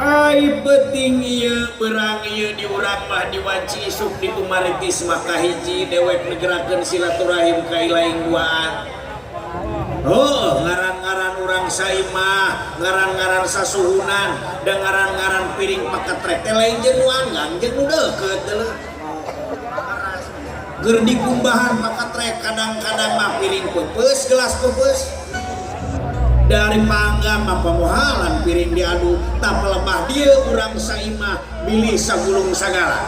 Ai peuting ieu beurang ieu di urang mah diwanci isuk ditumaritis maka hiji dewek ngegerakeun silaturahim ka ilaing duaan. Oh, ngaran-ngaran urang saimah, ngaran-ngaran sasuhunan, dan ngaran-ngaran piring paketrek teh lain jeung nu anggang jeung nu deukeut deuleu. Keur dikumbahan paketrek kadang-kadang mah piring peupeus, gelas peupeus. Dari panggang mah pamohalan piring diadu, tah pelebah dieu urang saimah bilih sagulung sagala.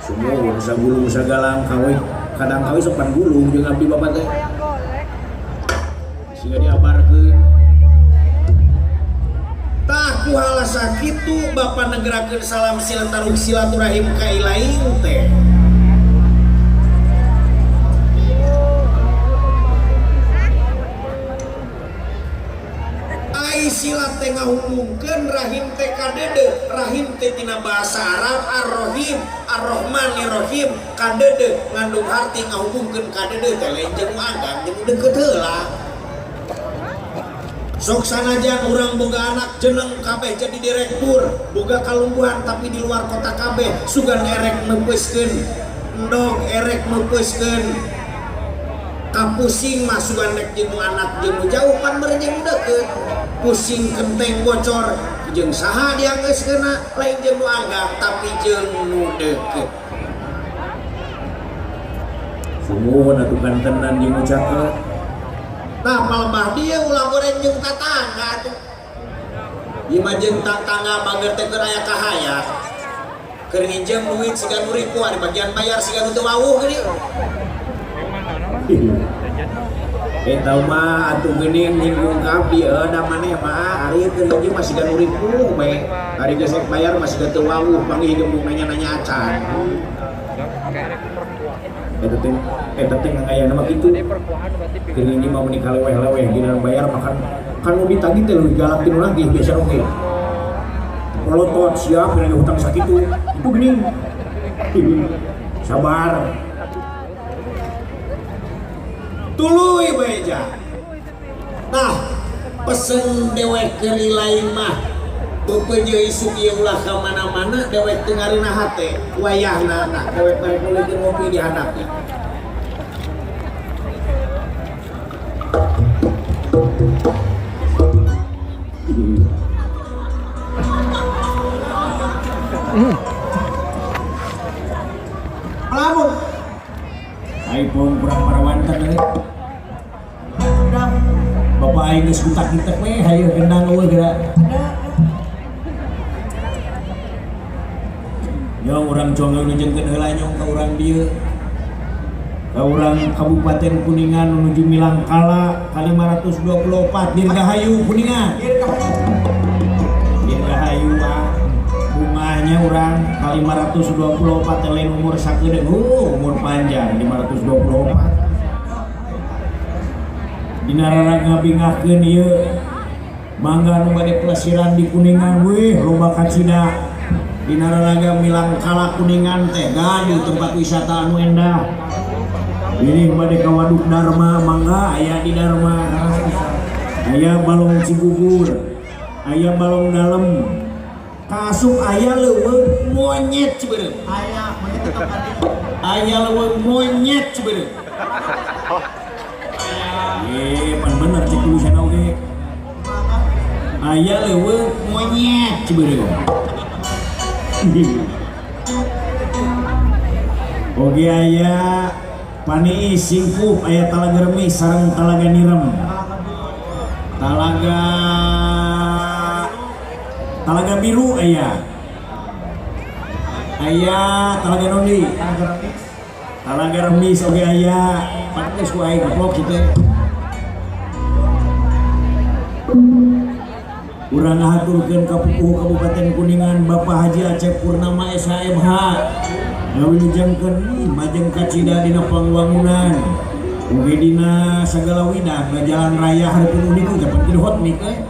Sumur sagulung sagalang kawe kadang kawe sopan gulung jeung abdi bapak teh. Sehingga diabarkeun. Tah ku halasa kitu bapak negerakeun salam silaturahim silaturahim ka ilaing teh. Ai silat teh ngahubungkeun rahim teh kadede, rahim teh tina bahasa Arab ar-Rahim, ar-Rahmanir-Rahim, kadede ngandung harti ngahubungkeun kadede teh lain jeung nu anggang jeung nu deukeut heula. Sok sanajan urang boga anak jeneng kabeh jadi direktur, boga kalungguhan tapi di luar kota kabeh, sugan erek meupeuskeun endog, erek meupeuskeun kapusing mah sugan rek jeung nu anak jeung nu jauh pan beureum jeung nu deukeut. Pusing kenteng bocor jeung saha dianggeuskeunna lain jeung nu anggang tapi jeung nu deukeut. Sumuhun atuh kantenan jeung nu cakep. Tah palebah dieu ulah goreng jeung tatangga atuh. Ieu mah jeung tatangga bager teh keur aya kahayang. Keur nginjem duit siga nu ripuh di bagian bayar siga nu teu wawuh geuning. Eta mah atuh geuning nyinggung ka abdi da maneh mah ari keur nginjem mah siga nu ripuh bae. Ari geus rek bayar mah siga teu wawuh panggih gembung nanya-nanya acan. Eta teh ngayana mah kitu. Keur nginjem mah meuni kaleweh-leweh giliran bayar makan kan nu ditagih teh leuwih galak ti nu nagih biasa oge. Polotot siap geuna hutang sakitu. Itu geuning. Sabar. Tuluy bae ja. Tah pesen dewek keur lain mah beupeujeuh isuk ieu ulah ka mana-mana dewek teu ngareunah hate wayahna nah dewek bari nuluykeun ngopi di handapnya. Pelamun. Ai pong kurang parawanten euy. Bapak aing geus kutak-kitek we hayu gendang eueuh geura. Nyong urang congeng nujengkeun heula nyong ka urang dieu. Ka urang Kabupaten Kuningan menuju Milangkala ka 524 Dirgahayu Kuningan. Dirgahayu ah. Bungahnya urang ka 524 lain umur sakedeung, umur panjang 524. Dina raraga bingahkeun ieu mangga nu bade pelesiran di Kuningan weh loba kacida. Dina raraga Milangkala Kuningan teh gaduh tempat wisata anu endah. Ini bade ka Waduk Darma mangga aya di Darma. Aya Balong Cigugur, aya Balong Dalem. Kaasup aya leuweung monyet Ciberem. Aya monyet tetep aya. Aya leuweung monyet Ciberem. Pan bener cek tulisan oge. Aya leuweung monyet Ciberem. Oge aya Paniis Singkup, aya Talaga Remis sareng Talaga Nirem. Talaga Biru aya. Aya Talaga Nondi. Talaga Remis oge aya. Pantes ku aing goblok kitu. Urang ngahaturkeun ka pupuhu Kabupaten Kuningan Bapak Haji Acep Purnama SHMH. Ngawilujengkeun majeng kacida dina pangwangunan. Ugi dina sagala widang na jalan raya hareupeun unik teh pan kieu hot mic euy.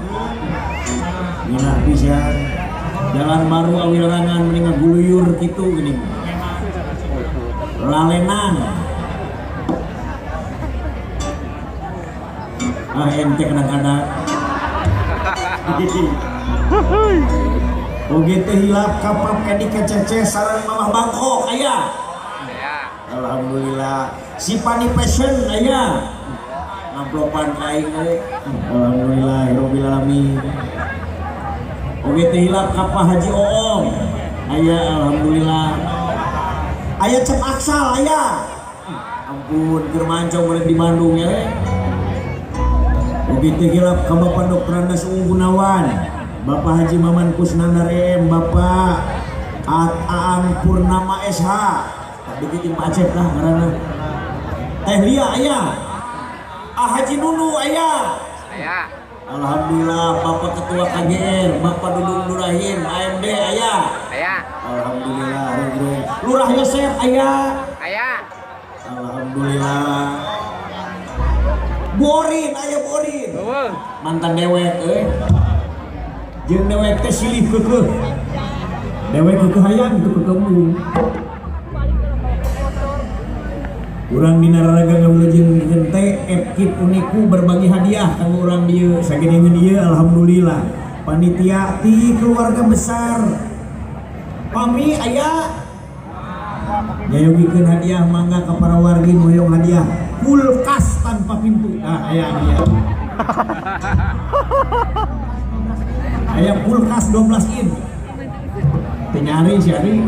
Ngeunah pisan. Jalan baru awilarangan mending ngaguluyur kitu geuning. Lalenang. Ah ente kadang-kadang. Oge teu hilap ka Pap Edi Kecece sareng Mamah Bangkok aya. Aya. Alhamdulillah. Si Pani Fashion aya. Ngamplopan ka aing euy. Alhamdulillah rabbil alamin. Oge teu hilap ka Pak Haji Oong. Aya, alhamdulillah. Aya Cep Aksal aya. Ampun, keur mancong meureun di Bandung ya. Oge teu hilap ka Bapak Dr. Andes Uung Gunawan, Bapak Haji Maman Kusnandar M, Bapak Aang Purnama SH. Tadi jeung Pak Acep lah ngaranna. Teh Lia aya. Ah Haji Nunu aya. Aya. Alhamdulillah, Bapak Ketua KGR, Bapak Dudung Durahim, AMD aya. Aya. Alhamdulillah, Rere. Lurah Yosef aya. Aya. Alhamdulillah. Borin aya, Borin. Eueuh. Mantan dewek euy. Jeung dewek teh silih keukeuh. Dewek keukeuh hayang teu keukeuh. Urang dina raraga ngawilujengkeun teh FKIP Uniku berbagi hadiah kanggo urang dieu. Sagedengeun ieu, alhamdulillah. Panitia ti keluarga besar Pami aya nyayogikeun hadiah, mangga ka para wargi nu hoyong hadiah kulkas tanpa pintu. Ah, aya dia. Aya kulkas 12 in. Teu nyari si Ari.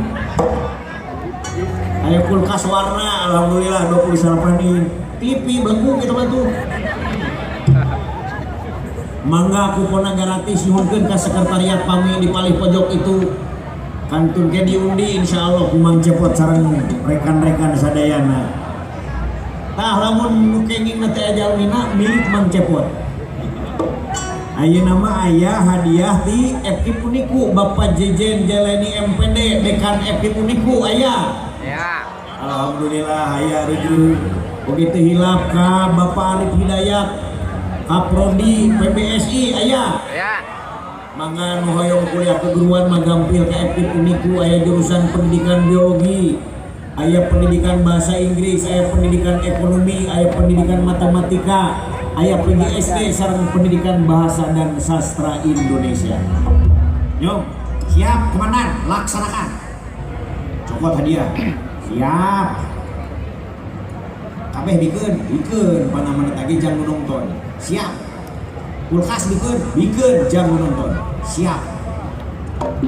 Aya kulkas warna, alhamdulillah 28 in. TV belenggu gitu mah tuh. Mangga kupona gratis, nyuhunkeun ka sekretariat Pami di palih pojok itu. Kantun ke diundi insyaallah ku Mang Cepot sareng rekan-rekan sadayana. Tah, lamun nu kenging teh jalmina milik Mang Cepot. Ayeuna mah aya hadiah ti FKIP Uniku, Bapak Jejen Jalani MPD, Dekan FKIP Uniku aya. Aya. Alhamdulillah aya reju. Oge teu hilap ka Bapak Arif Hidayat, Kaprodi PBSI aya. Aya. Mangga nu hoyong kuliah keguruan magampil ka FKIP Uniku, aya jurusan pendidikan biologi, aya pendidikan bahasa Inggris, aya pendidikan ekonomi, aya pendidikan matematika, aya PGSD sareng pendidikan bahasa dan sastra Indonesia. Yo, siap komandan, laksanakan. Cokot hadiah. Siap. Kabeh bikeun, bikeun panamana tadi jang nu nonton. Siap. Kulkas bikeun, bikeun jang nu nonton. Siap.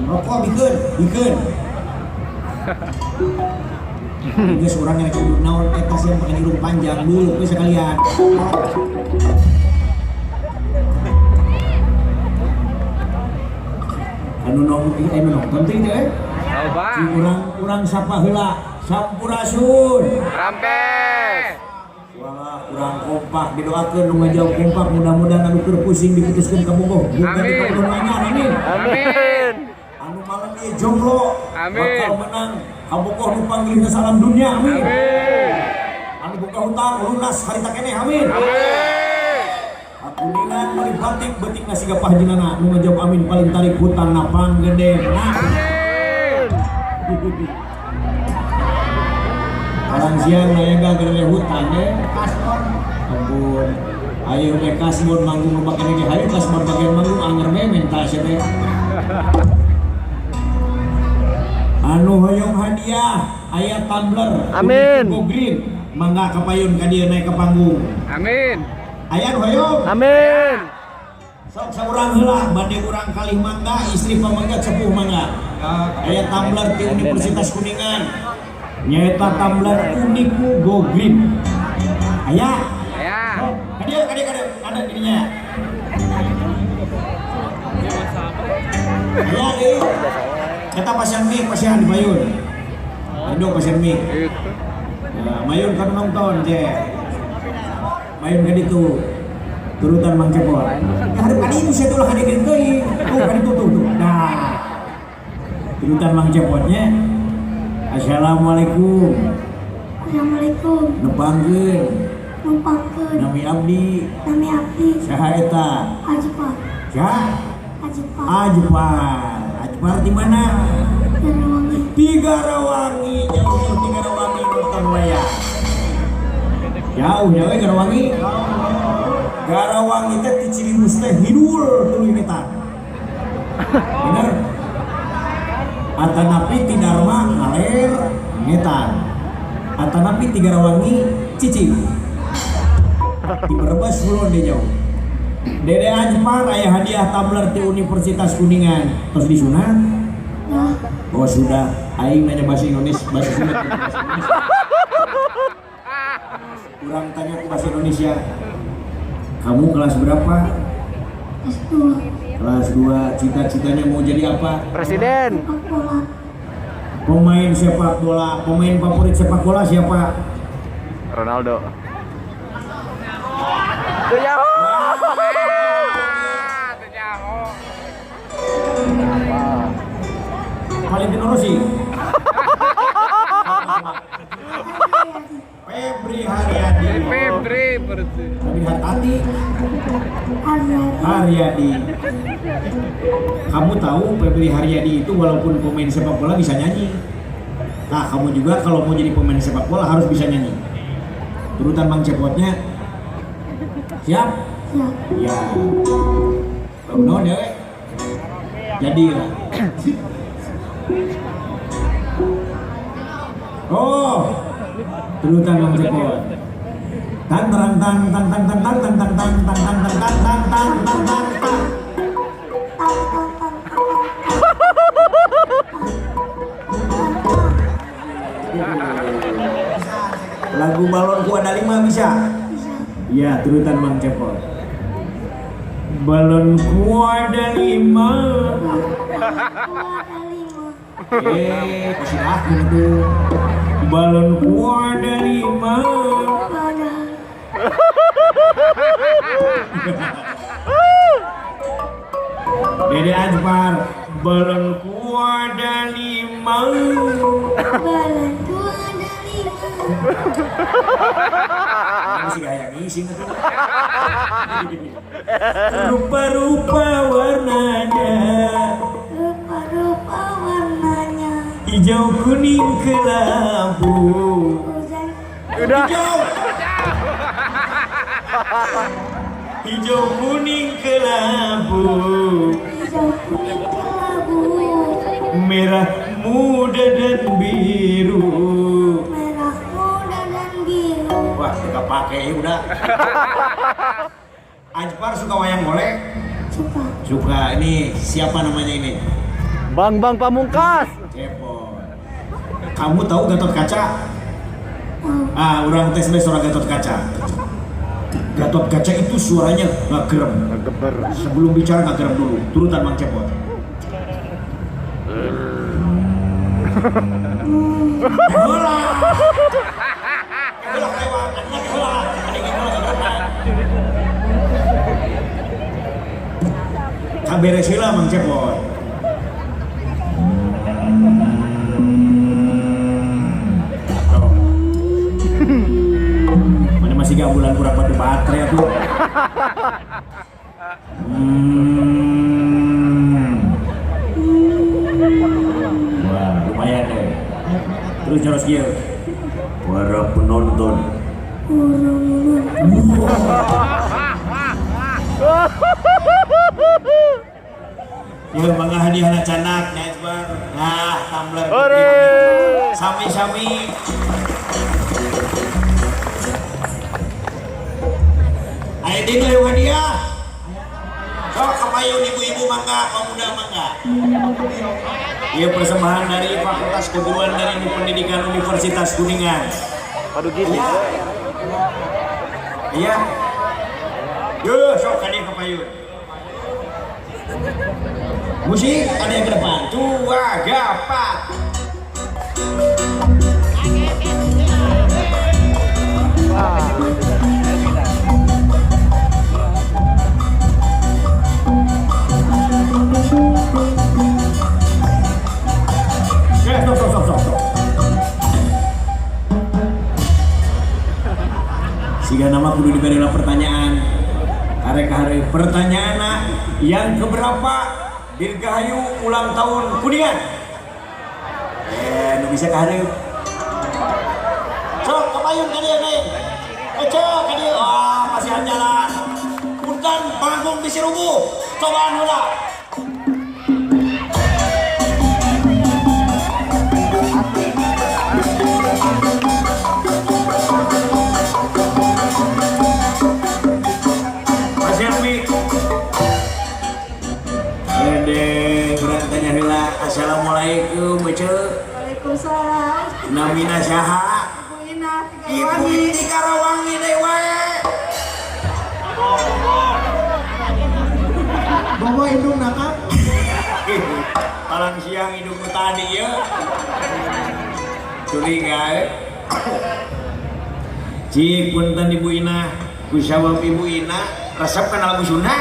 Rokok bikeun, bikeun. Geus urang rek kudu naon eta sih yang pakai hidung panjang dulu we sekalian. Anu nonton, nu nonton teh teh. Loba. Si urang urang sapa heula? Sampurasun. Rampes. Walah, kurang kompak, didoakeun nu ngajauh kompak, mudah-mudahan anu keur pusing diputuskeun ka bogoh. Bukan Amin. di anyar, amin. Amin. Anu malam ieu jomblo Amin. bakal menang kabogoh nu panggilna salam dunia, amin. Amin. Anu boga hutang lunas harita keneh, amin. Amin. Kuningan paling batik betik nasi gapah jinana nu ngajawab amin paling tarik hutang napang gede nah. Amin. Orang siang naya gak gede hutang ya kasbon, ampun, ayo we kasbon manggung nu bakal ge, hayu kasbon bagian manggung anger we minta sia teh. Anu hoyong hadiah aya tumbler. Amin. Go Green, mangga kapayun ka dieu naik ke panggung. Amin. Aya nu hoyong? Amin. Sok saurang heula, bade urang kalih mangga, istri pamangga sepuh mangga. Aya tumbler ti Universitas Kuningan. Nyaeta tumbler Uniku Go Green. Aya. Aya. Oh, kadieu kadieu kadieu, ada dirinya. Aya deui. Eta pasien mic, pasien di mayun. Aduh, pasien mic. Itu. Ya, mayun kan nonton, je. Mayun kan itu. Turutan Mang Cepot. Ya, hareup ka dieu sia tuh lah ka dieu teuing. Tuh ka ditu tuh tuh. Nah. Turutan Mang Cepotnya. Assalamualaikum. Assalamualaikum. Nepangkeun. Numpangkeun. Nami abdi. Nami abdi. Saha eta? Ajpar. Saha? Ajpar. Ajpar. Ajpar di mana? Garawangi. Tigarawangi, jauh Tigarawangi nonton wayang. Jauh jauh Garawangi. Garawangi teh ti Cilimus teh hidul tuluy neta. Bener? Atanapi ti Darma ngaler ngetan. Atanapi ti Garawangi cicing. Di Brebes kulon deh jauh. Dede Ajpar aya hadiah tumbler ti Universitas Kuningan. Terus disunat? Dah. Oh sudah, aing nanya bahasa Indonesia, bahasa Sunda, bahasa Indonesia. Kurang tanya ke bahasa Indonesia. Kamu kelas berapa? Kelas 2. Kelas 2. Cita-citanya mau jadi apa? Presiden. Sepak bola. Pemain sepak bola. Pemain favorit sepak bola siapa? Ronaldo. Tuh nyaho. Valentino Rossi. Febri Haryadi. Febri berarti. Febri Hartati. Haryadi. Haryadi. Kamu tahu Febri Haryadi itu walaupun pemain sepak bola bisa nyanyi. Nah, kamu juga kalau mau jadi pemain sepak bola harus bisa nyanyi. Turutan Bang Cepotnya. Siap? Siap. Ya. Lagu naon ya, we? Jadi lah. Oh, turutan Bang Cepot. Tan terang tang tang tang tang tang tang tang tang tang tang tang tang tang tang tang tang tang. Tang tang tang tang. Lagu Balonku Ada Lima bisa? Bisa. Iya, turutan Bang Cepot. Balonku ada lima. Balonku ada lima. Masih aku tuh. Balonku ada lima. Ada. Dede Ajpar, balonku ada lima. Balonku ada lima. Masih gaya ngisi tuh. Rupa-rupa warnanya, Rupa-rupa warnanya. Hijau kuning kelabu. Hujan. Udah. Hijau. Hijau kuning kelabu. Hijau kuning kelabu. Merah muda dan biru. Merah muda dan biru. Wah, nggak pakai ya udah. Ajpar suka wayang golek? Suka. Suka. Ini siapa namanya ini? Bang Bang Pamungkas. Cepot. Kamu tahu Gatot Kaca? Tahu. Ah, orang tes deh suara Gatot Kaca. Gatot Kaca itu suaranya nggak gerem. Geber. Sebelum bicara nggak gerem dulu. Turutan Bang Cepot. Heula. Heula kelewat, heula. Ada yang heula kegereman. Kaberes heula Mang Cepot. Oh. Mana masih gak bulan kurang batu baterai tuh. Wah, lumayan deh. Terus terus dia. Para penonton. Burung. Ya mangga hadiah canak nya Ajpar. Nah, tumbler. Hore. Sami-sami. Ayo ding lewat hadiah. Sok kapayun ibu-ibu mangga, pemuda mangga. Iya persembahan dari Fakultas Keguruan dan Ilmu Pendidikan Universitas Kuningan. Aduh gini. Iya. Yo, sok ka dieu kapayun. Musik ada yang ke depan. Dua, gapat. Oke, stop, stop, stop, stop, stop. Siga nama kudu diberi pertanyaan. Karek hari pertanyaan yang keberapa Dirgahayu ulang tahun Kuningan? Nu bisa kahareup. Sok kapayun ka dieu nih. Cok ka dieu. Wah, masihan jalan. Punten panggung bisi rubuh. Cobaan heula. Ede, urang tanya heula. Assalamualaikum, Ece. Waalaikumsalam. Namina saha? Ibu Ina, Ibu di Karawangi deui wae. Bawa indung nakal. Palang siang hidung nu tadi ya. Curiga eh. Cik punten Ibu Ina, ku sabab Ibu Ina resep kana lagu Sunda.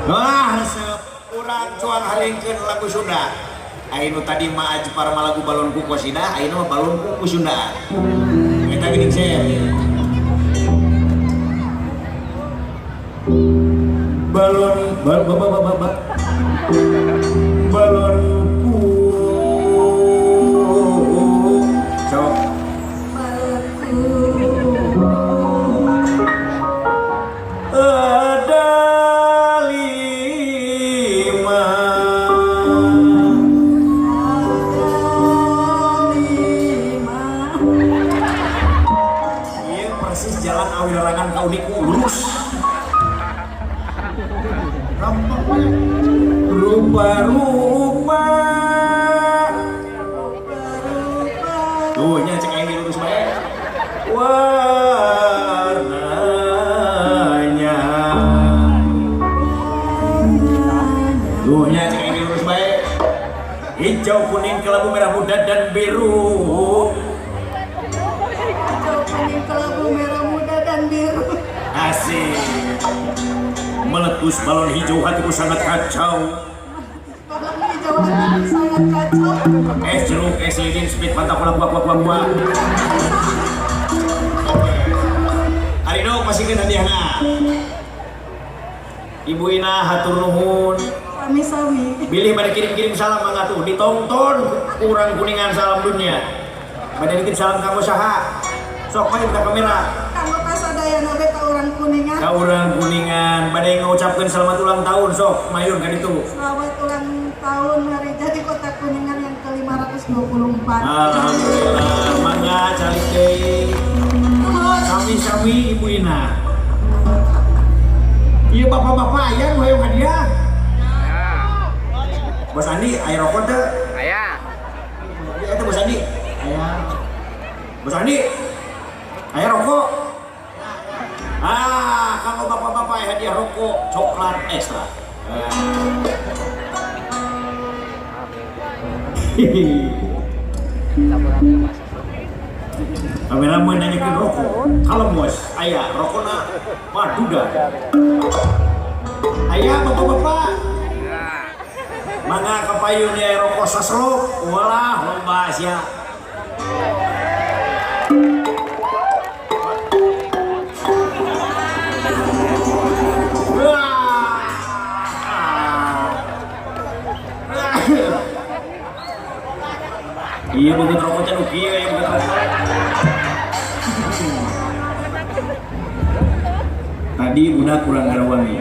Wah, resep urang cuang halengkeun lagu Sunda. Ayeuna tadi mah Ajpar mah lagu balonku kosidah, ayeuna mah balonku ku Sunda. Eta geuning share. Balon bal ba ba ba ba balonku sok. Balonku Ada lima. Ada lima. Iya persis jalan Awilarangan ka Udik lurus. Gampang banget. Rupa-rupa. Rupa-rupa. Tuh nya cek aing lurus bae. Warnanya. Tuh nya cek aing lurus bae. Hijau, kuning, kelabu, merah muda dan biru. Hijau, kuning, kelabu, merah muda dan biru. Asik. Meletus balon hijau, hatiku sangat kacau. Balon hijau, hatiku sangat kacau. Es jeruk, es lilin, speed, mantap, bola, buah, buah, buah, buah. Arino pasihkeun hadiahna. Ibu Ina hatur nuhun. Sami-sami. Bilih pada kirim-kirim salam mangga tuh ditonton kurang Kuningan salam dunia. Pada nitip salam kanggo saha? Sok main ke kamera. Kanggo kasadayana be ka urang Kuningan. Ka urang Kuningan, bade ngucapkeun selamat ulang tahun sok mayun ka ditu. Selamat ulang tahun hari jadi Kota Kuningan yang ke-524. Alhamdulillah, mangga calik deui. Nuhun. Sami-sami Ibu Ina. Iya bapak-bapak aya nu hoyong hadiah. Bos Andi, aya rokok teu? Aya. Iya itu Bos Andi. Aya. Bos Andi. Aya rokok. Ah, kalau bapak-bapak hadiah rokok coklat ekstra. Ah. Hihi. Kameramen nanyakeun rokok. Kalau bos, aya rokokna waduh dah. Aya bapak-bapak. Mangga kapayun ya rokok sasruk. Walah lomba sia. Wah. Iya begitu rokoknya nu kieu ya begitu rokok. Tadi budak urang Garawangi,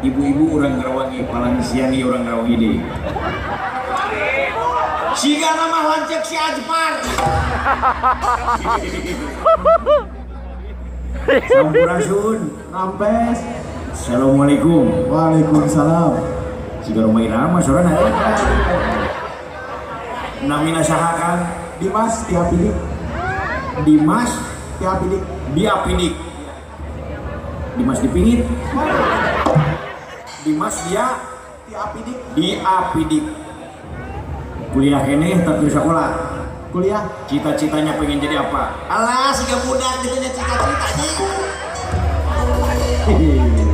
ibu-ibu urang Garawangi, palang siang ieu urang Garawangi deui. Siga nama lanceuk si Ajpar. Sampurasun. Rampes. Assalamualaikum. Waalaikumsalam. Siga Rhoma Irama sorana. Namina saha Kang? Dimas Tiapidik. Dimas Tiapidik. Diapidik. Dimas dipingit. Dimas dia Tiapidik. Diapidik. Kuliah keneh tapi sekolah. Kuliah. Cita-citanya pengen jadi apa? Alah, siga budak ditanya cita-cita anjing.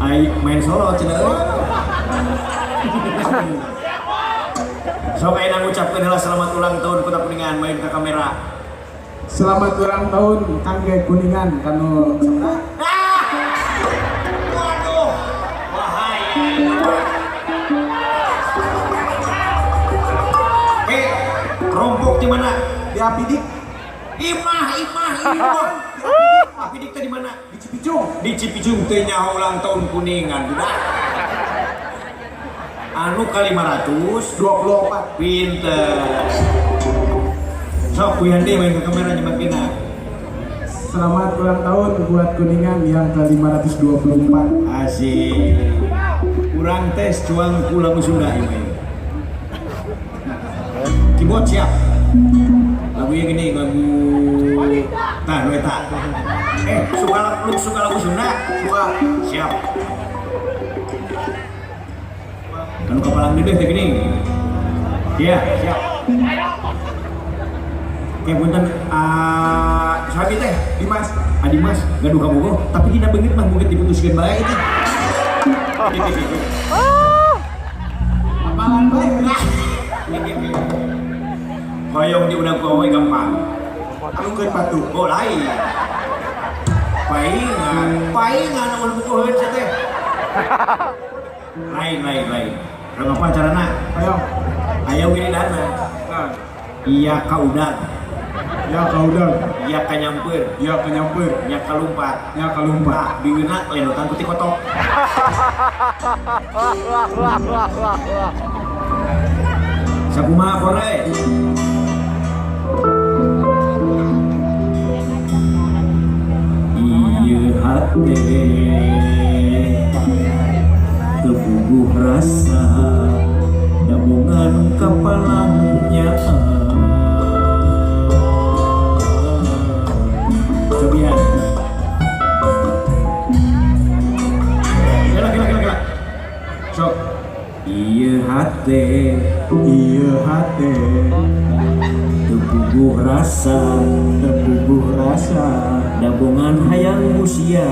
Ai main solo cenah euy. Sok ayeuna ngucapkeun heula selamat ulang tahun Kota Kuningan main ke kamera. Selamat ulang tahun kangge Kuningan kanu sabaraha? Ah! Waduh, bahaya. Eh, kelompok di mana? Di Apidik. Imah, imah, imah. Apidik teh di mana? Di Cipicung. Di Cipicung teh nyaho ulang tahun Kuningan, budak. Anu ka 500 24. Pinter. Sok kuyan deh main ke kamera nyebatkeun. Selamat ulang tahun buat Kuningan yang ke 524. Asik. Urang tes cuang ku lagu Sunda ieu mah. Keyboard siap. Lagunya gini, lagu tah nu eta. Suka lagu, suka lagu Sunda? Suka. Siap. Anu kapalang dedeh teh gini. Iya, siap. Oke, punten sabi teh Dimas. Adimas gaduh kabogoh, tapi dina beungit mah beungit diputuskeun bae teh. Apalan bae. Hoyong diundang ku awewe gampang. Alungkeun batu. Oh lain. Paingan, paingan amun butuheun sia teh. Lain, lain, lain. Urang apa carana? Hoyong. Aya wiridana. Nah, Iya kaudang, ya kaudang, iya kanyamper, ya kanyamper, nya kalumpat. ya kalumpat. Tah, biwirna lendotan ku tikotok. Sakumaha kore? Ieu hate teu puguh rasa dabongan kapalangnya. Cobian. Gila, gila, gila, gila. Sok. Ieu hate, Ieu hate teu puguh rasa teu puguh rasa dabongan hayang usia.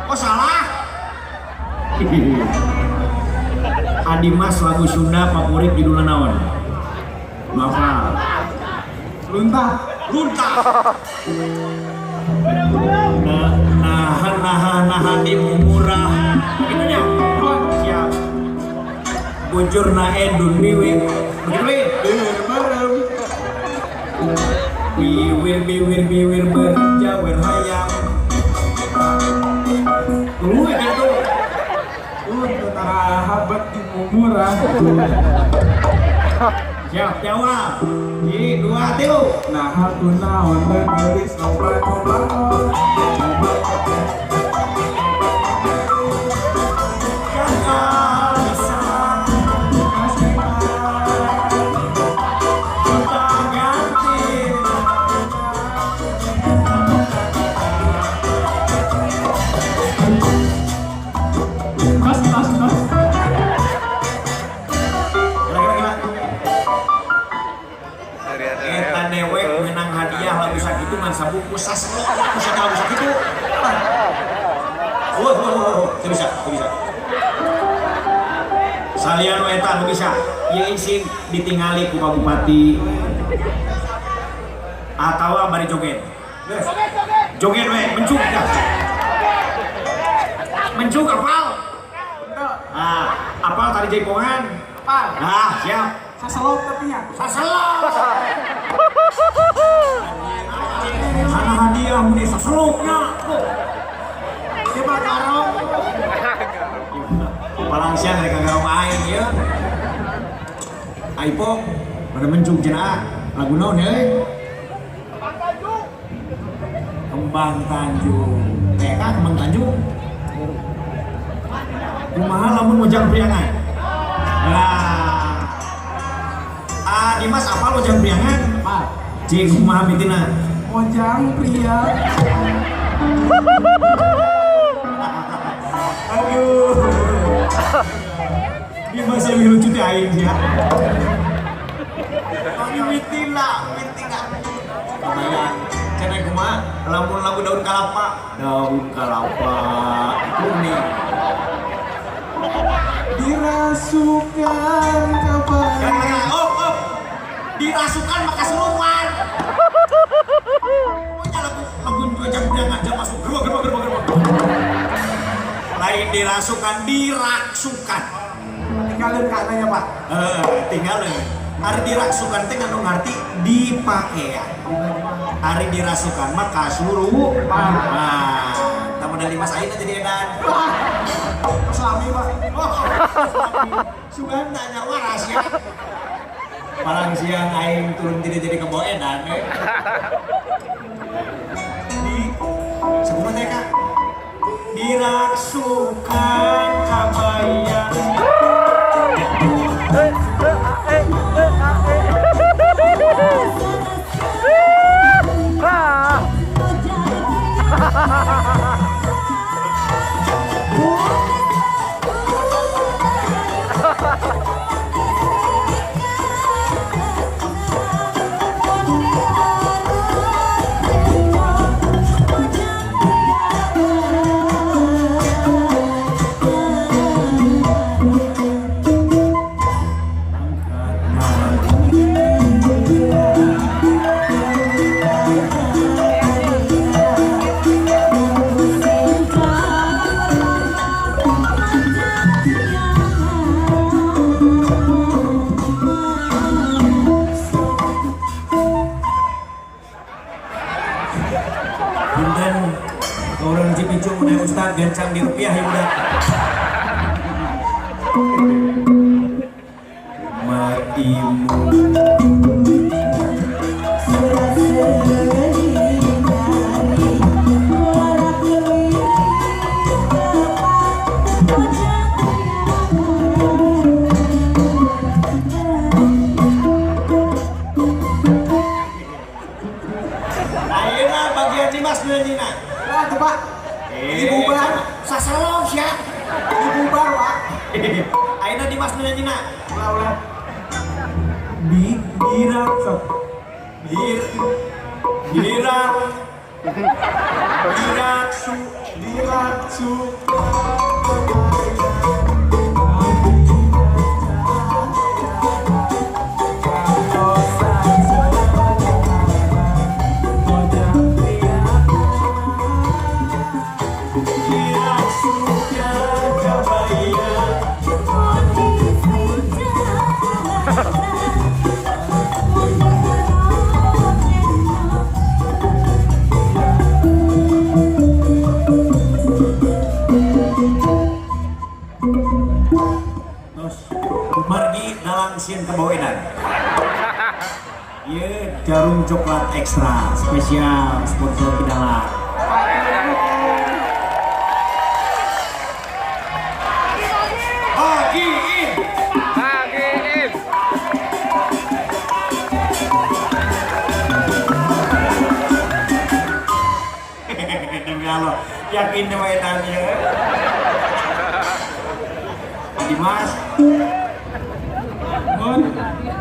Oh salah. Adimas lagu Sunda favorit judulna naon? Nu hafal? Luntah. Luntah. Nah, nahan nahan nahan di murah. Begitu nya? Oh, siap. Bujur na edun biwir. Begitu we? Biwir merem. Biwir biwir biwir berjawer hayam. Lu kan tuh. Tara habat di murah. Siap, jawab. Ji, dua, tilu. Nah, aku naon menulis lomba-lomba. Jangan bisa kita ganti. Mas, mas, mas. Gila, gila, gila. Eta dewek menang hadiah lagu sakitu ngan sabungkus saselok ku lagu sakitu. Wah, wah, wah, wah, teu bisa, teu bisa. Salian nu eta nu bisa. Ieu isin ditingali ku Pak Bupati. Atawa bari joget. Joget we, mencuk dah. Mencuk apal. Ah, apal tadi jaipongan. Apal. Nah, siap. Saselok tapi ya. Saselok. Ana hadiah meni saseloknya. Dia mah garong. Palang siang rek garong aing ieu. Aipo pada mencuk cenah lagu naon euy? Kembang Tanjung. TK Kembang Tanjung. Kumaha lamun Mojang Priangan? Nah. Ah, Dimas apal Mojang Priangan? Apal. Cik kumaha mitina? Mojang Pria. Aduh. Dimas lebih lucu teh aing ya. Mitina, mitina. Kebayang. Cenah kumaha? Lamun lagu daun kalapa, daun kalapa kuning. Dirasukan kapan? Oh, oh. Dirasukan maka serupan. Pokoknya lagu lagu Mojang Priangan jam masuk gerbang gerbang gerbang gerbang. Lain dirasukan, diraksukan. Tinggalin katanya Pak. Tinggalin. Ari diraksukan teh ngandung arti dipakean. Ari dirasukan mah kasurupan. Nah, tamu dari Mas Aina jadi edan. Suami Pak. Oh, sugan tanya waras ya. Palang siang aing turun tidak jadi kebo edan eh. Di sebelum teh Kak. Diraksukan. Jarang di rupiah ya udah. Matimu. Ayeuna bagian Dimas nu nyina. Lah tuh Pak. Dibubar. Sasalong sia. Dibubar, Pak. Ayeuna Dimas nu nyina. Ulah ulah. Di dirak sok. Bir dirak dirak su Dirak su. Dirak su kabaya. Terus margi dalang sieun kabawedan. Ieu jarum coklat ekstra spesial sponsor Kidala. Bagiin. Bagiin. Demi Allah, yakin demi edannya. Dimas. Mun.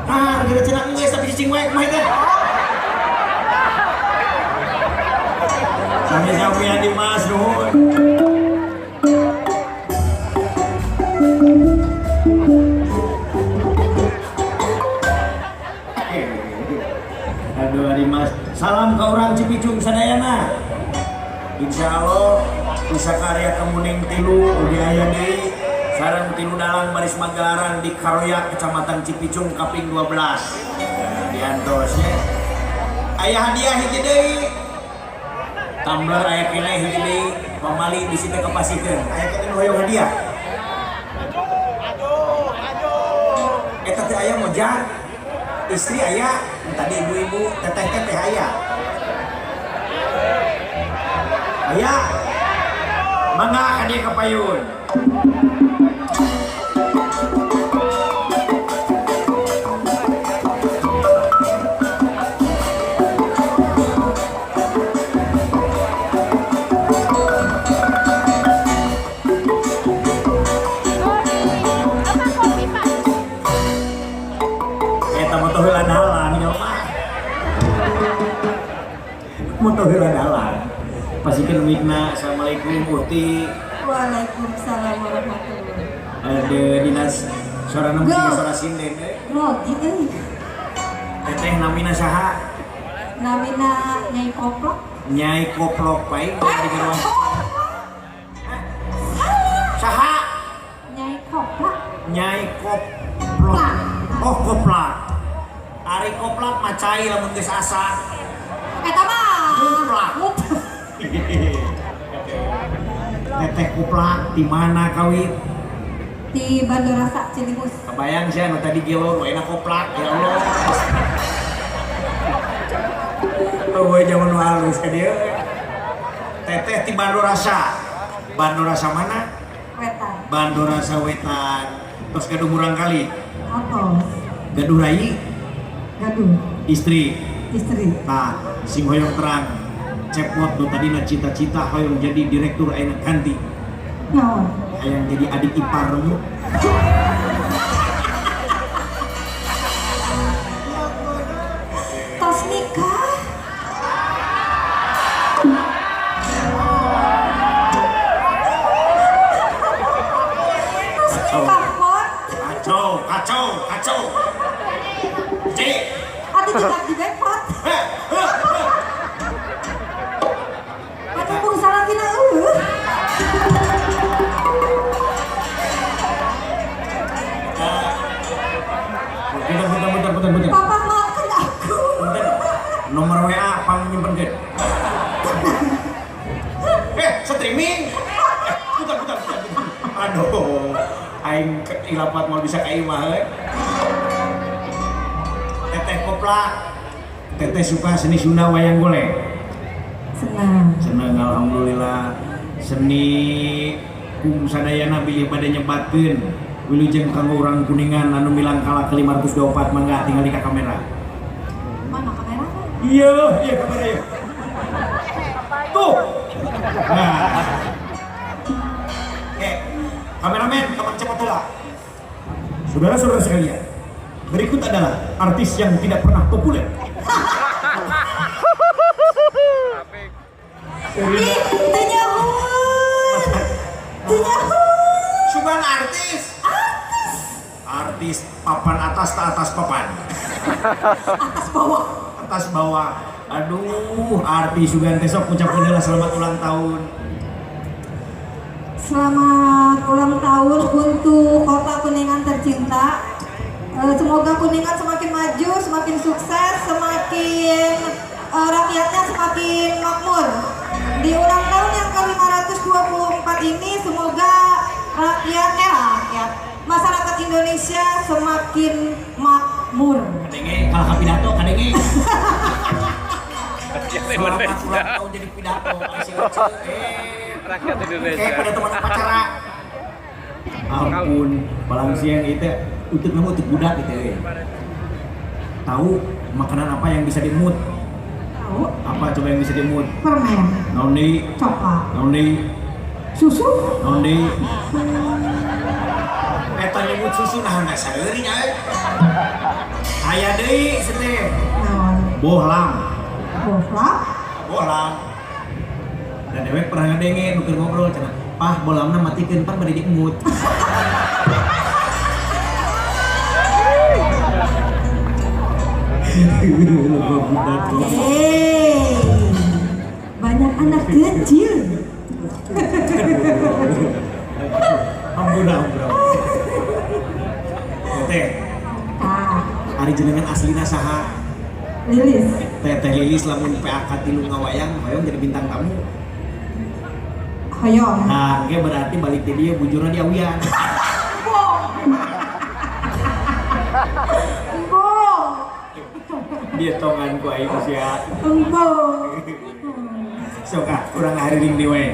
Ah, gara cenah geus tapi cicing wae kumaha teh. Sami-sami ya Dimas nuhun. Aduh Dimas, salam ke orang Cipicung sadayana. Insya Allah Pusaka Karya Kemuning tilu ugi aya deui sareng tilu dalang baris magelaran di Karoya Kecamatan Cipicung kaping 12. Diantos nya. Aya hadiah hiji deui. Tumbler aya keneh hiji deui, pamali bisi teh kapasikeun. Aya keneh nu hoyong hadiah. Eta teh aya mojang. Istri aya, tadi ibu-ibu, teteh-teteh aya. Aya. Mangga ka dieu ka payun. Apa kopi, Pak? Eta moto heula dalan nya mah. Moto heula dalan. Pasikeun mikna. Assalamualaikum Uhti. Waalaikumsalam warahmatullahi. Ada dinas suara nu Go. suara sinden eh. Grogi euy. Teteh namina saha? Namina Nyai Koplok. Nyai Koplok baik di geroan. Saha? Nyai Koplak. Nyai Koplok. Oh koplak. Ari koplak mah cai lamun geus asa. Eta mah. Koplak. Teteh koplak di mana kawin? Di Bandorasa Cilimus. Kebayang sih anu tadi gelo nu enak koplak ya Allah. Oh, zaman nu halus ka dieu. Teteh di Bandorasa. Bandorasa mana? Wetan. Bandorasa Wetan. Terus gaduh murang kali. Atos. Gaduh rai Gaduh. istri. Istri. Tah, sing hoyong terang. Cepot nu tadina cita-cita hoyong jadi direktur ayeuna ganti. Naon? Hayang jadi adik iparmu. Tos nikah. Tos nikah pot. Kacau, kacau, kacau. Cik. Atuh juga di bepot. Heh, heh, heh. Atuh bung salakina eueuh. Bentar, bentar, bentar, bentar, bentar. Papa maafkan aku. Bentar. Nomor WA pang nyimpenkeun. Streaming. Aduh, aing ilapat mau bisa ka imah euy. Teteh Kopla, Teteh suka seni Sunda wayang golek? Senang. Seneng, alhamdulillah. Seni kum sadayana bilih bade nyebatkeun wilujeng kanggo urang Kuningan anu milangkala ke 524, mangga tinggal di ka kamera. Mana kamera kan? Iya, iya kamera ya. Tuh. Nah. Oke, kameramen, kamu cepat lah. Saudara-saudara sekalian, berikut adalah artis yang tidak pernah populer. Apik. Ih, teu nyahoan. Teu nyahoan. Sugan artis. Artis. Artis papan atas tak atas papan. Atas bawah. Atas bawah. Aduh, artis sugan teh, sok ucapkeun heula selamat ulang tahun. Selamat ulang tahun untuk Kota Kuningan tercinta. Semoga Kuningan semakin maju, semakin sukses, semakin rakyatnya semakin makmur. Di ulang tahun yang ke-524 ini semoga rakyat, masyarakat Indonesia semakin makmur. Kadenge kalah ka pidato, kadenge. Rakyat Selamat Indonesia. ulang tahun jadi pidato. Masih lucu. Rakyat Indonesia. Kayak pada teman upacara. Ampun, palang siang itu untuk kamu untuk budak gitu ya. Tahu makanan apa yang bisa dimut? Tahu? Apa coba yang bisa dimut? Permen, Naon deui? Coklat, Naon deui? Susu. Naon deui? Eta nyebut susu nah nah saeuri nya euy. Aya deui seteh. Naon? Bohlam. Bohlam. Bohlam. Dan dewek pernah ngadenge nu keur ngobrol cenah. Pah, bohlamna matikeun pan bade diemut. Hey, banyak anak kecil. Ampun, ampun. Teteh, Ah, ari jenengan aslina saha? Lilis. Teteh Lilis lamun PAK 3 ngawayang hoyong jadi bintang tamu? Hoyong. Nah, oke, berarti balik ke dia bujurna di awian. Embung. Embung. Dia tongan ku aing sia. Embung. Sok ah, urang ngahariring deui we.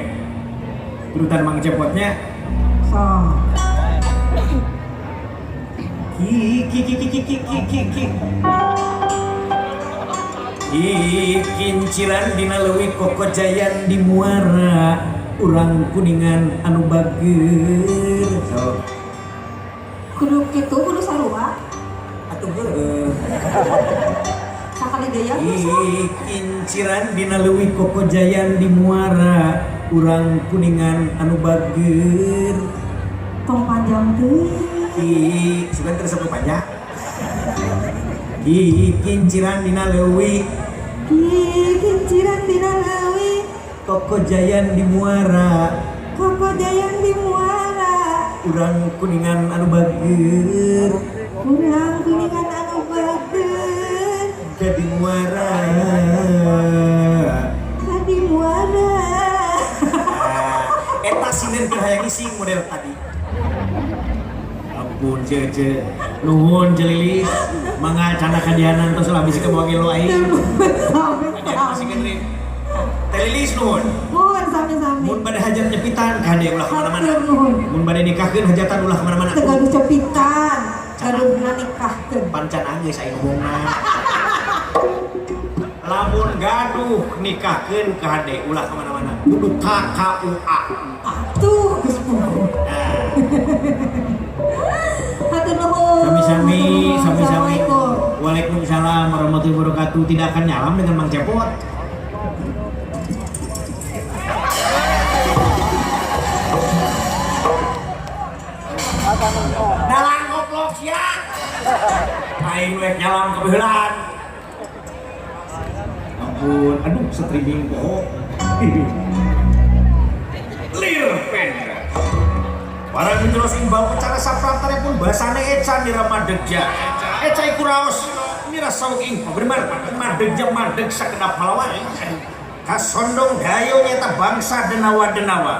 Turutan Mang Cepotnya. So. Ki ki ki ki ki ki ki ki ki. Kinciran dina leuwih, kokojayan di muara, urang Kuningan anu bager. So. Kudu kitu, kudu sarua. Atuh heueuh. Sakali gaya tuh so. Kinciran dina leuwih, kokojayan di muara, urang Kuningan anu bager. Tong panjang teuing. Ki sugan terus sampai panjang. Ki kinciran dina leuwih, Ki kinciran dina leuwih, kokojayan di muara, kokojayan di muara, urang Kuningan anu bager. Urang Kuningan anu bager. Jadi muara. Kadi muara. Ah, eta sinden keur hayang ising model tadi. Ampun, ce, nuhun Ce Lilis, mangga canda kadianan tos lah bisi kebawa gelo aing. Sami-sami. Teh Lilis, nuhun. Nuhun, sami-sami. Mun bade hajat nyepitan kade ulah kemana-mana. Hatur nuhun. Mun bade nikahkeun hajatan ulah kemana-mana. Teu gaduh cepitan, gaduh nikahkeun. Pancan anggeus aing ngomongna. Lamun gaduh nikahkeun kade ulah kemana-mana. Kudu KKUA. Atuh geus puguh. Nah, Hatur nuhun. sami-sami, Hatur nuhun. sami-sami. Assalamualaikum. Waalaikumsalam warahmatullahi wabarakatuh. Tidak akan nyalam dengan Mang Cepot. Dalang goblok sia. Aing rek nyalam kebeulan. Ampun, aduh, streaming poho. Lir pen. Para menjelas imbal pecara saprantare pun basane eca nira madegja. Eca iku raos nira saung ing pabermar madegja madeg sakedap pahlawan. Kasondong dayo nyata bangsa denawa-denawa.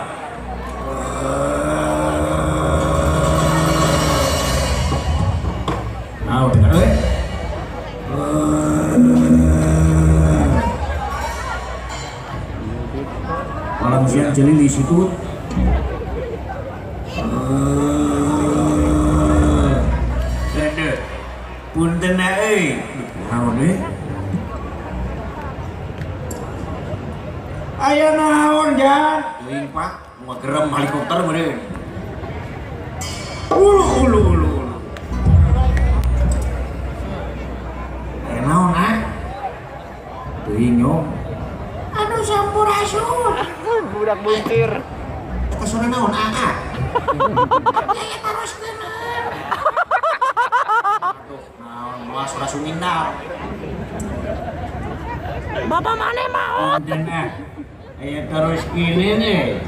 ngacelilis itu. Aduh, punten euy. Naon euy? Aya naon jan? Teuing Pak, mau gerem helikopter meureun. Ulu ulu ulu ulu. Aya naon ah? Teuing nyong. Aduh sampurasun. Budak buntir. Eta sora naon ah? Ya teruskeun. Aduh, naon moal sora sumindar. Bapak mana mau? Punten ah. Aya terus kini nih.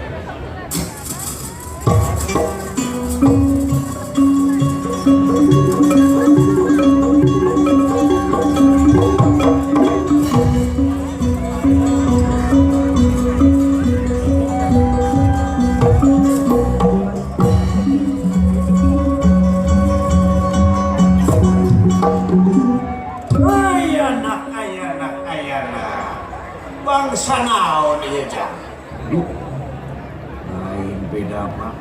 Ayana, ayana, ayana. Bangsa naon ieu jang? Duh. Lain beda Pak.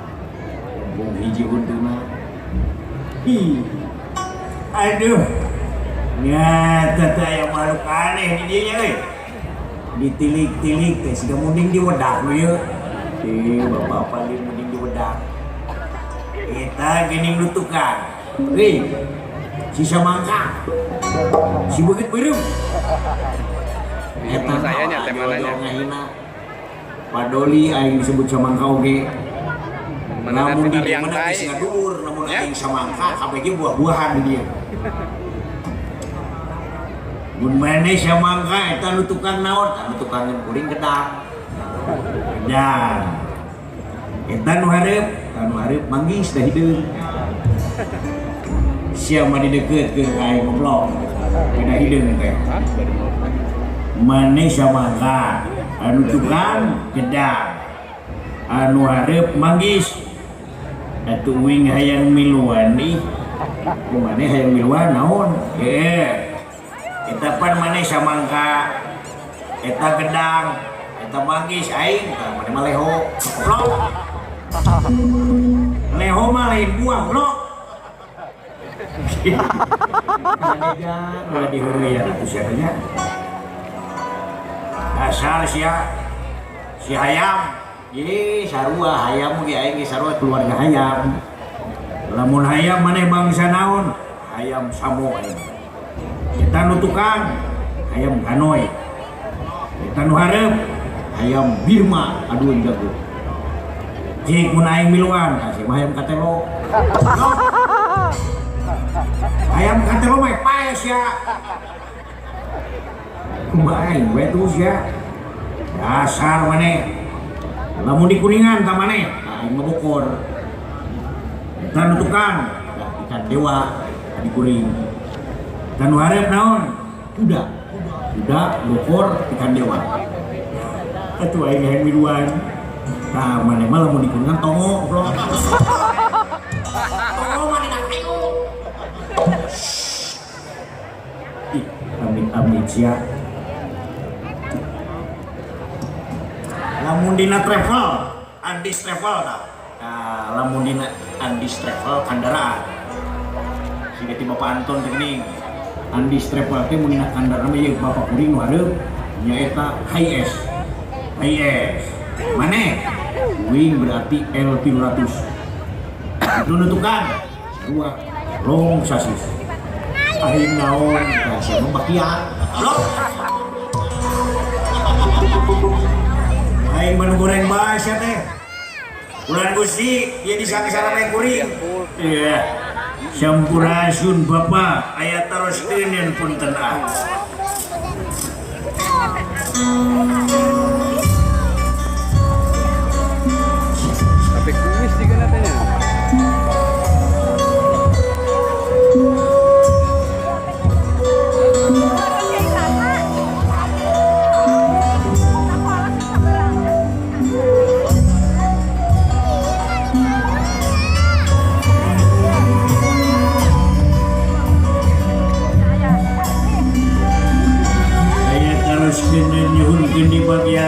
Bung hiji untuna. Ih. Aduh. Nyata teh aya makhluk aneh di dieu nya euy. Ditilik-tilik teh siga munding di wedak nu ieu. Ih, bapak paling munding di wedak. Eta geuning nu tukang. Euy. Sisa mangka. Si beungeut beureum. Teman saya nya, teh mananya. Ngahina. Padoli aing disebut samangka oge. Mana Lamun nanti di liang mana tai. geus ngaduur, lamun Ya. aing samangka kabeh ge buah-buahan di dieu. Mun maneh samangka eta nu tukang naon? Anu tukangeun kuring gedang. Gedang. Eta nu hareup, eta nu hareup manggis da hideung. Sia mah dideukeutkeun ka aing goblok. Beda hideung teh. Hah? Baru mau. Maneh samangka anu tukang gedang anu hareup manggis atuh uing hayang miluan ih ku maneh hayang miluan naon heuh eta pan maneh samangka eta gedang eta manggis aing tah maneh mah leho goblok leho mah lain buah goblok. Ulah diheureuyaan atuh sia teh nya. Dasar sia si hayam. Ye sarua hayam ge aing ge sarua keluarga hayam. Lamun hayam maneh bangsa naon? Hayam samo aing. Eta nu tukang hayam ganoy. Eta nu hareup hayam Birma aduh jago. Jik mun aing miluan, kasih mah hayam katelo. Hayam katelo mah paes sia. Kumaha aing we tuh sia. Dasar maneh. Lamun di Kuningan ta maneh, aing mah bokor. Eta nu tukang, ikan dewa di kuring. Eta nu hareup naon? Kuda. Kuda, bokor, ikan dewa. Atuh aing hayang miluan. Tah maneh mah lamun di Kuningan tongo goblok. Tongo mah dina kayu. Ih, amit-amit sia. Lamun dina travel, Andis Travel tah. Nah, lamun dina Andis Travel kendaraan. Siga ti Bapak Anton teh geuning. Andis Travel teh mun dina kendaraan mah ieu Bapak kuring nu hareup nyaeta Hiace. Hiace. Maneh? Wing berarti L300. Itu nu tukang. Sarua long sasis. Aing naon? Tah sia mah bakia. Blok. Aing mah nu goreng bae sia teh. Bulan Gusti, ieu disangka main kuring. Iya. Sampurasun Bapak, aya teroskeun yen punten ah. Tapi kuis juga katanya. Aya teroskeun nyuhunkeun di bagian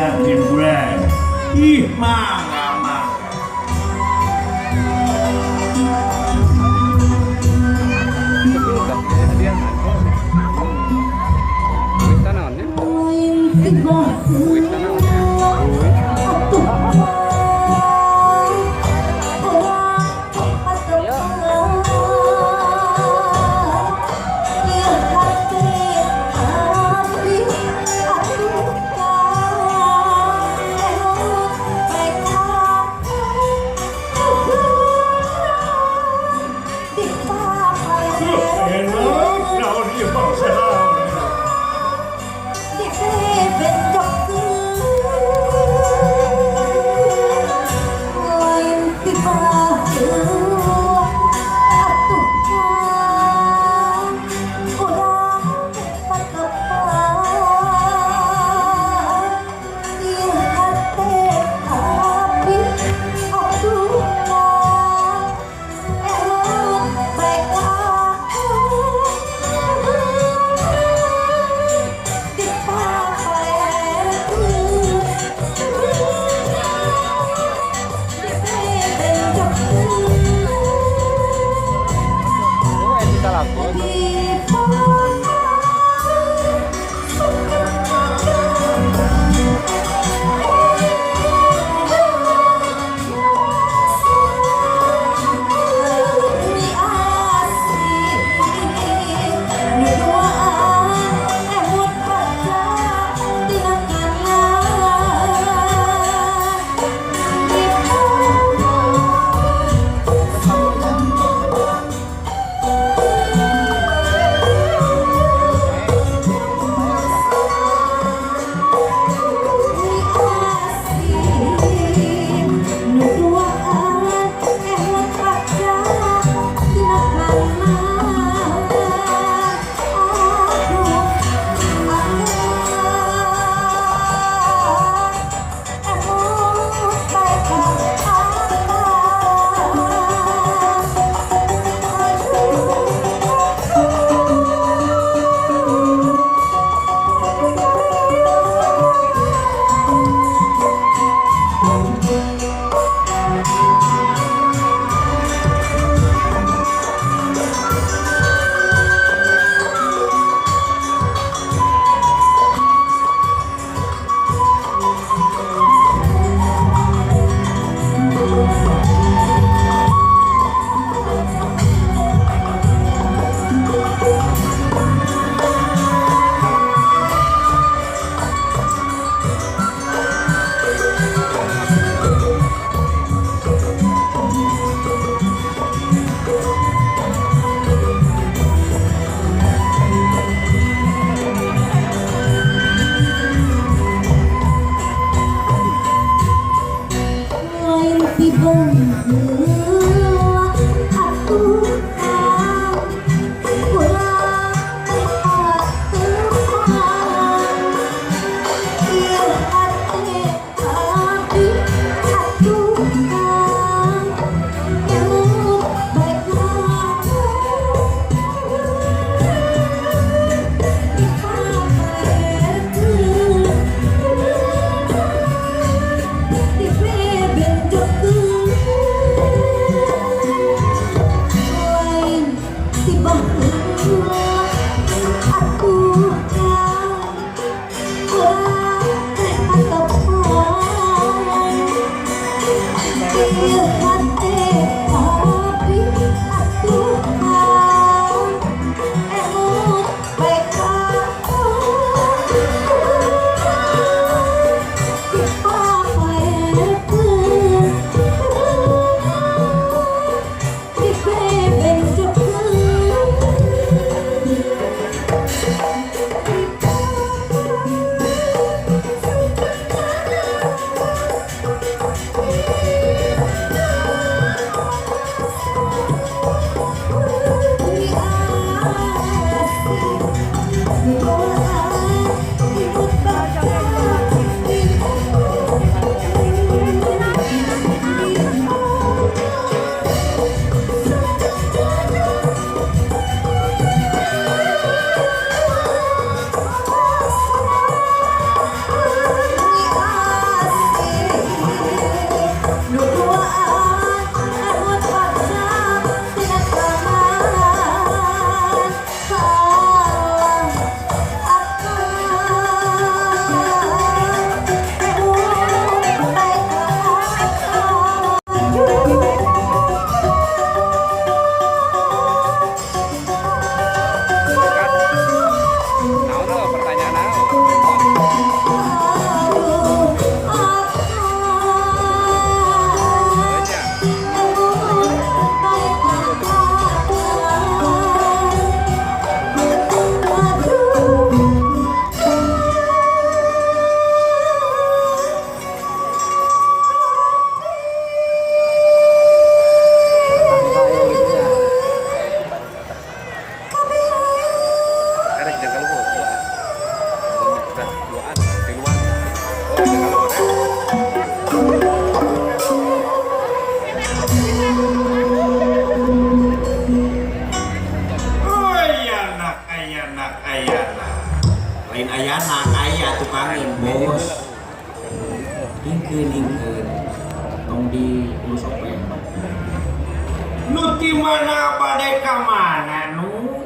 Di mana bade ka mana nu?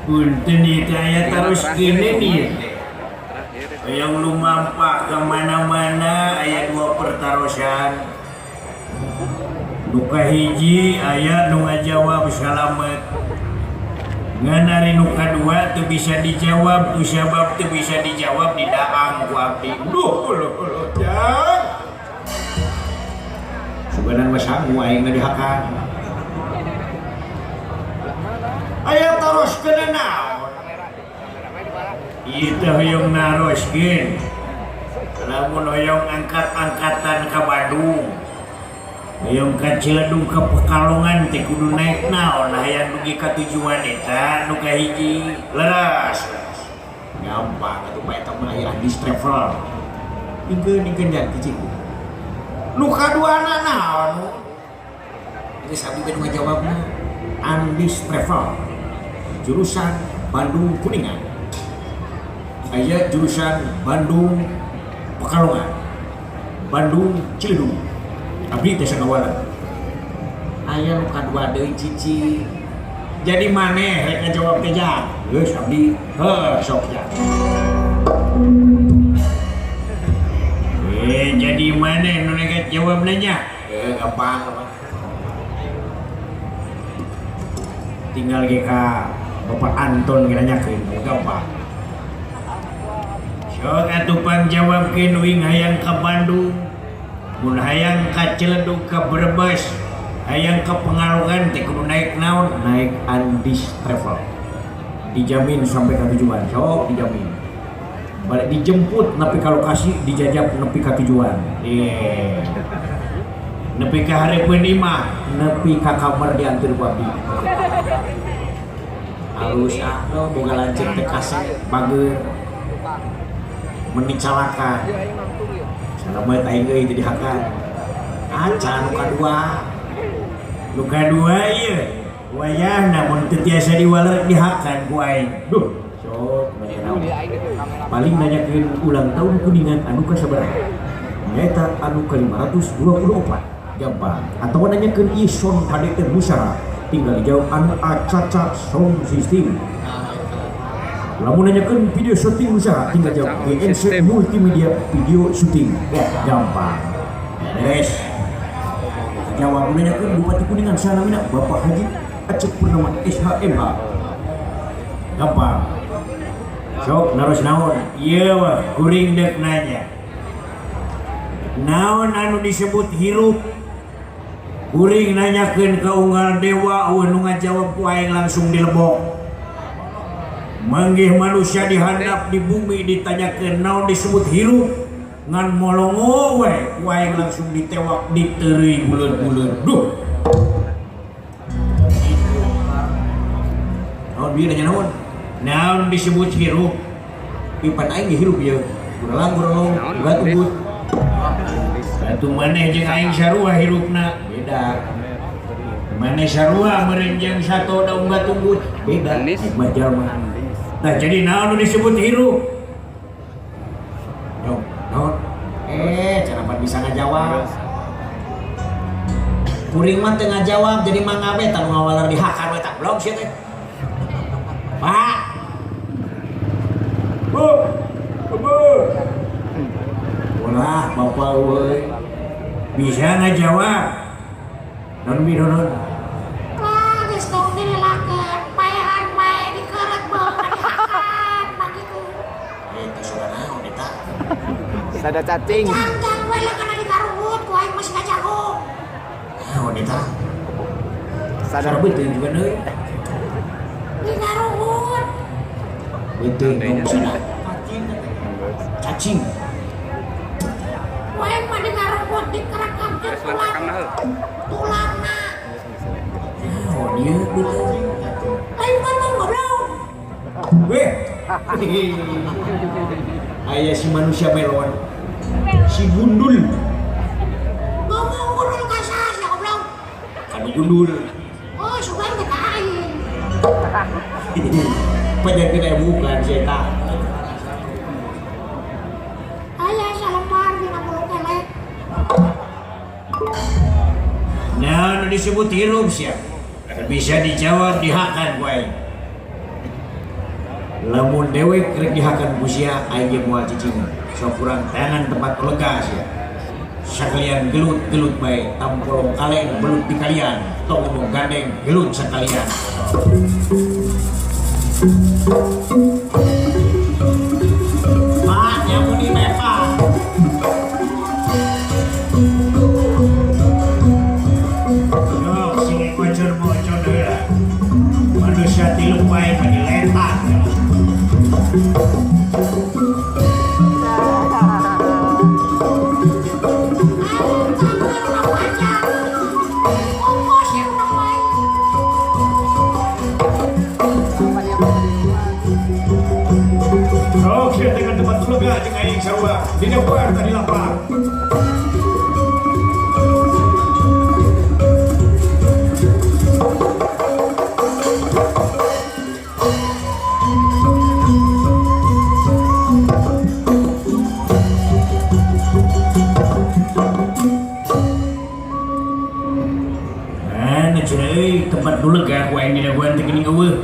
Punten ieu teh aya terus kene ieu teh. Yang lumampak ke mana-mana aya dua pertarosan. Nu kahiji aya nu ngajawab salamet. Ngan ari nu kadua teu bisa dijawab ku sabab teu bisa dijawab didaang ku abdi. Duh, uluh uluh jang. Suganan mah sangu aing na dihakan. Aya taroskeun naon? Ieu teh hoyong naroskeun. Lamun hoyong angkat-angkatan ka Bandung, hoyong ka Ciledug ka Pekalongan teh kudu naik naon hayang dugi ka tujuan eta nu kahiji. Leres. Gampang atuh Pak eta mah aya Andis Travel. Ingkeun ingkeun jan cicing. Nu kaduana naon? Geus abdi we nu ngajawabna. Andis Travel. Jurusan Bandung Kuningan. Aya jurusan Bandung Pekalongan. Bandung Ciledug. Abdi teh sangawalan. Aya nu kadua deui cici. Jadi maneh rek ngajawab teh jang? Geus abdi heuh sok jang. Jadi maneh nu rek jawab nanya? Gampang gampang. Tinggal ge ka Bapak Anton ge nanyakeun gampang. Sok atuh pangjawabkeun wing hayang ka Bandung, mun hayang ka Ciledug ka Brebes, hayang ka Pengalongan teh kudu naik naon? Naik Andis Travel. Dijamin sampai ka tujuan, sok dijamin. Balik dijemput nepi ka lokasi, dijajab nepi ka tujuan. Ye. Nepi ka hareupeun imah, nepi ka kamar dianteur ku abdi. Halus ah, no, boga lanceuk teh kasep, bager. Meni calaka. Salamet aing euy teu dihakan. Acan nu kadua. Nu kadua ieu wayahna mun teu tiasa diwaler dihakan ku aing. Duh, sok banyak naon. Paling nanyakeun ulang tahun Kuningan anu kasabaraha. Nyaeta anu ka-524. Gampang. Atawa nanyakeun ieu sound HD teh musara. Tinggal dijawab anu acaca sound system. Lamun nanyakeun video syuting musara, tinggal jawab GNC Multimedia Video Shooting. Ya, gampang. Beres. Jawab nanyakeun Bupati Kuningan sanamina Bapak Haji Acep Purnama SHMH. Gampang. Sok naros naon? Ieu wah kuring deuk nanya. Naon anu disebut hirup? Kuring nanyakeun ka unggal dewa eueuh nu ngajawab ku aing langsung dilebok. Manggih manusia dihandap di bumi ditanyakeun naon disebut hirup ngan molongo we ku aing langsung ditewak diteureuy buleud-buleud. Duh. Naon bieu nanya naon? Naon disebut hirup? Ipan aing ge hirup ieu. Gurelang gurelong, ugat ugut. Atuh maneh jeung aing sarua hirupna beda. Maneh sarua meureun jeung sato da unggat unggut beda. Andis. Aing mah jalma. Nah jadi naon nu disebut hirup? Yo, naon? Cara pan bisa ngajawab. Kuring mah teu ngajawab jadi mangga we tah nu ngawaler dihakan we tah blog sia teh. Pak. Bu. Bu. Ulah bapak euy. Bisa ngajawab. Naon bi naon? Wah, geus tong direlakeun, paehan bae dikeureut beung dihakan bagiku. Eta suara naon eta? Sada cacing. Jang-jang we leungeunna dikaruhut ku aing masih ngajago. Naon eta? Sada Suara beuteung juga deui. Dikaruhut. Beuteung dong sana. Cacing. Ku aing mah dikaruhut dikerekam jeung Geus tulang. lantakam nah heuh. Tulangna. Naon ieu beuteung? Lain beuteung goblok. Weh. Aya si manusia melon. Si gundul. Ngomong gundul ka saha sia goblok? Kanu gundul. Oh, sugan teh ka aing. Penyakit bukan si eta. Aya salembar dina bulu kelek. Nah, nu disebut hirup sia. Bisa dijawab dihakan ku aing. Lamun dewek rek dihakan ku sia, aing ge moal cicing. Sok kurang teangan tempat lega sia. Sakalian gelut-gelut bae, tampolong kaleng belut di kalian, tong ngomong gandeng gelut sakalian. Pak, nyamu di mepa. Yo, sing bocor-bocor heula. Manusia tilu bae mah diletak. Aing tangan udah panjang. Ongkos yang udah baik. Oke, dengan tempat lega jeung aing sarua. Dina buar tadi lapar. Mana cenah euy tempat nu lega ku aing dina buan teh geuning eueuh.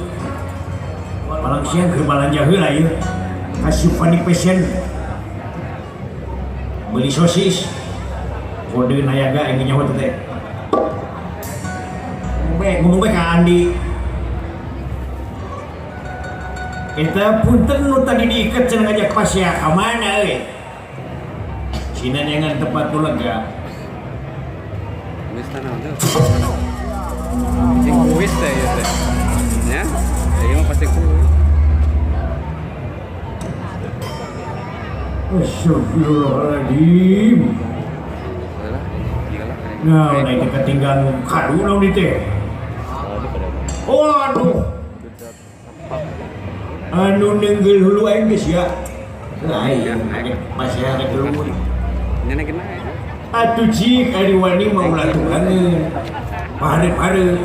Palang siang keur balanja heula ieu. Kasih Funny Fashion. Beli sosis. Kode nayaga aing nyaho teh. Ngomong bae ka Andi. Eta punten nu tadi diiket cenah ngajak pasea ka mana euy? Cina neangan tempat nu lega. Kuis tanah tuh. Bisi kuis teh ya teh. Ya, ieu mah pasti kuis. Astagfirullahaladzim. Lah, iyalah. Nah, naik ketinggalan kadu naon ieu teh. Waduh. Anu nenggel hulu aing geus ya. Lain, masih ada gelut. Nya naik naik. Atuh cik ari wani mah ulah tukangeun. Pare-pare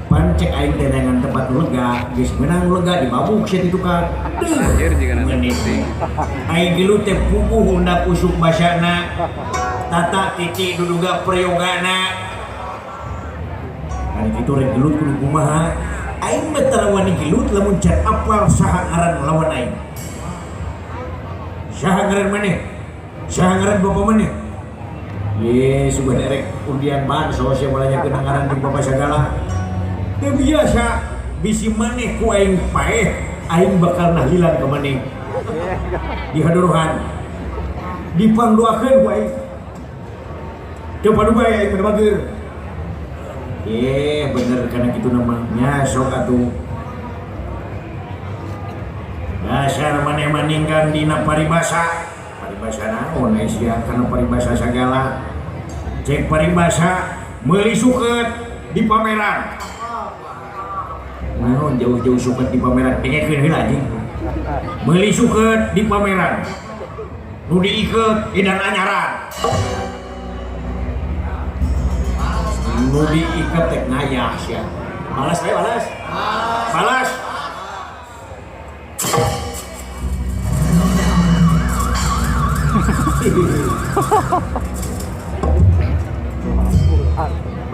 pan cek aing teh neangan tempat nu lega, geus meunang lega dibabuk sia di tukang. Duh, Anjir jiga nanti menit. penting. Aing gelut teh puguh undak usuk basana. Tata titik duduga prayogana. Ari kitu rek gelut kudu kumaha? Aing mah tara wani gelut lamun can apal saha ngaran lawan aing. Saha ngaran maneh? Saha ngaran bapa maneh? Ye, sugan erek undian bansos yang mulanya kena ngaran jeung bapa sagala. Teu biasa bisi maneh ku aing paeh, aing bakal nahilan ka maneh. Dihaduruhan. Dipangdoakeun ku aing. Teu padu bae aing mah bager. Bener kana kitu namanya sok atuh. Dasar maneh maningkan dina paribasa. Paribasa naon we sia kana paribasa sagala. Cek paribasa meuli suket di pameran. Naon jauh-jauh suket di pameran dengekeun heula anjing. Meuli suket di pameran. Nu diiket edan anyaran. Nu diiket teh ngayah sia. Balas we balas. Balas.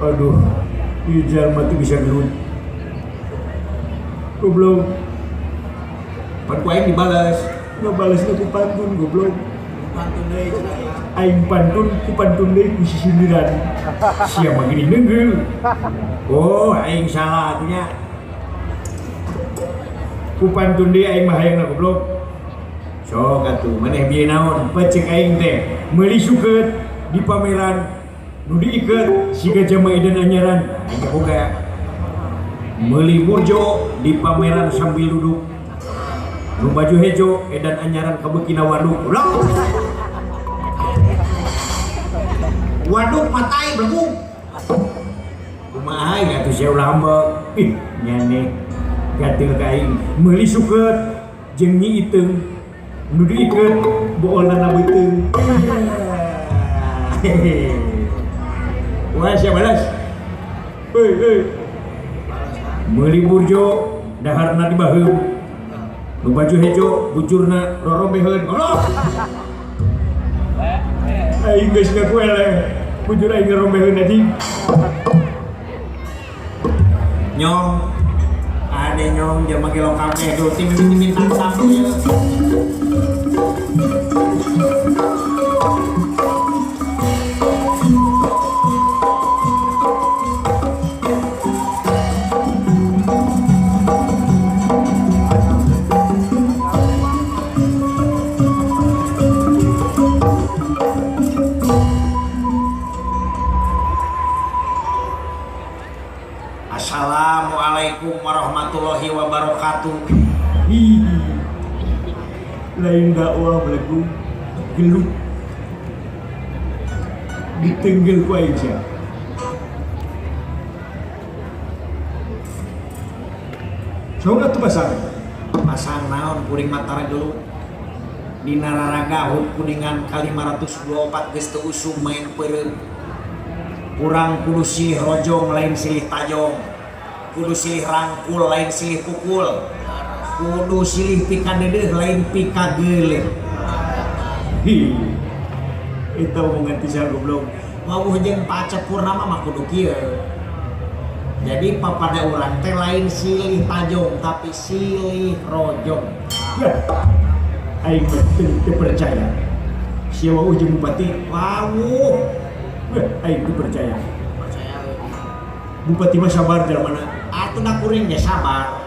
Aduh, ieu jalma teu bisa gelut. Goblok. Pan ku aing dibales. Ngabalesna ku pantun goblok. Pantun deui cenah ya. Aing pantun ku pantun deui ku sisindiran. Sia mah geuning neunggeul. Oh, aing salah atunya. Ku pantun deui aing mah hayangna goblok. Sok atuh maneh bieu naon? Pacek aing teh meuli suket di pameran nu diiket siga jama edan anyaran. Aing teh boga. Meuli burjo di pameran sambil duduk. Nu baju hejo edan anyaran kabeukina waduk. Goblok. Waduk matai bleguk. Kumaha aing atuh sia ulah ambek. Ih, nyane gatel ka aing meuli suket jeung nyi iteung nu diiket boolana beuteung. Wah, sia balas. Hei, hei. Meuli burjo daharna dibaheum. Nu baju hejo bujurna rorombeheun. Goblok. Aing geus ngaku eleh. Bujur aing rorombeheun anjing. Nyong ade nyong jelema gelong kabeh do tim bintang tamu ieu. Assalamualaikum warahmatullahi wabarakatuh. Lain dakwah belegu gelut ditenggel ku aing sia. Sok atuh pasang. Pasang naon kuring matara gelut. Dina raraga HUT Kuningan ka 524 geus teu usum main peureum. Urang kudu silih rojong lain silih tajong. Kudu silih rangkul lain silih pukul. Kudu silih pikadeudeuh lain pikageuleuh. Hi. Eta omongan ti saha goblok. Wawuh jeung Pak Acep Purnama mah kudu kieu. Jadi papada urang teh lain silih tajong tapi silih rojong. Lah. Aing mah teu percaya. Sia wawuh jeung bupati. Wawuh. Weh, aing teu percaya. Percaya. Bupati mah sabar jalmana. Atuh da kuring ge sabar.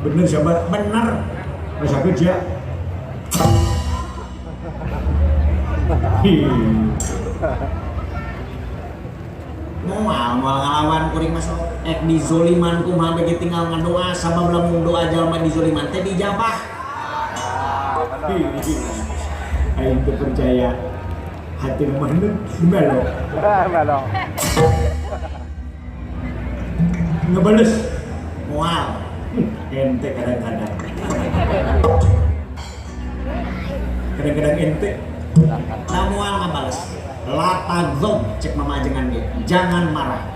Bener sabar. Bener. Rasakeun sia. Hi. Moal moal ngalawan kuring mah sok. Ek dizoliman kumaha bege tinggal ngadoa sabab lamun doa jalma dizoliman teh dijabah. Hi. Aing teu percaya. Hati mah nu melo. Melo. Ngebales moal. Ente kadang-kadang. Kadang-kadang ente. Nah moal ngabales. La tagzob cek mama ajengan ge. Jangan marah.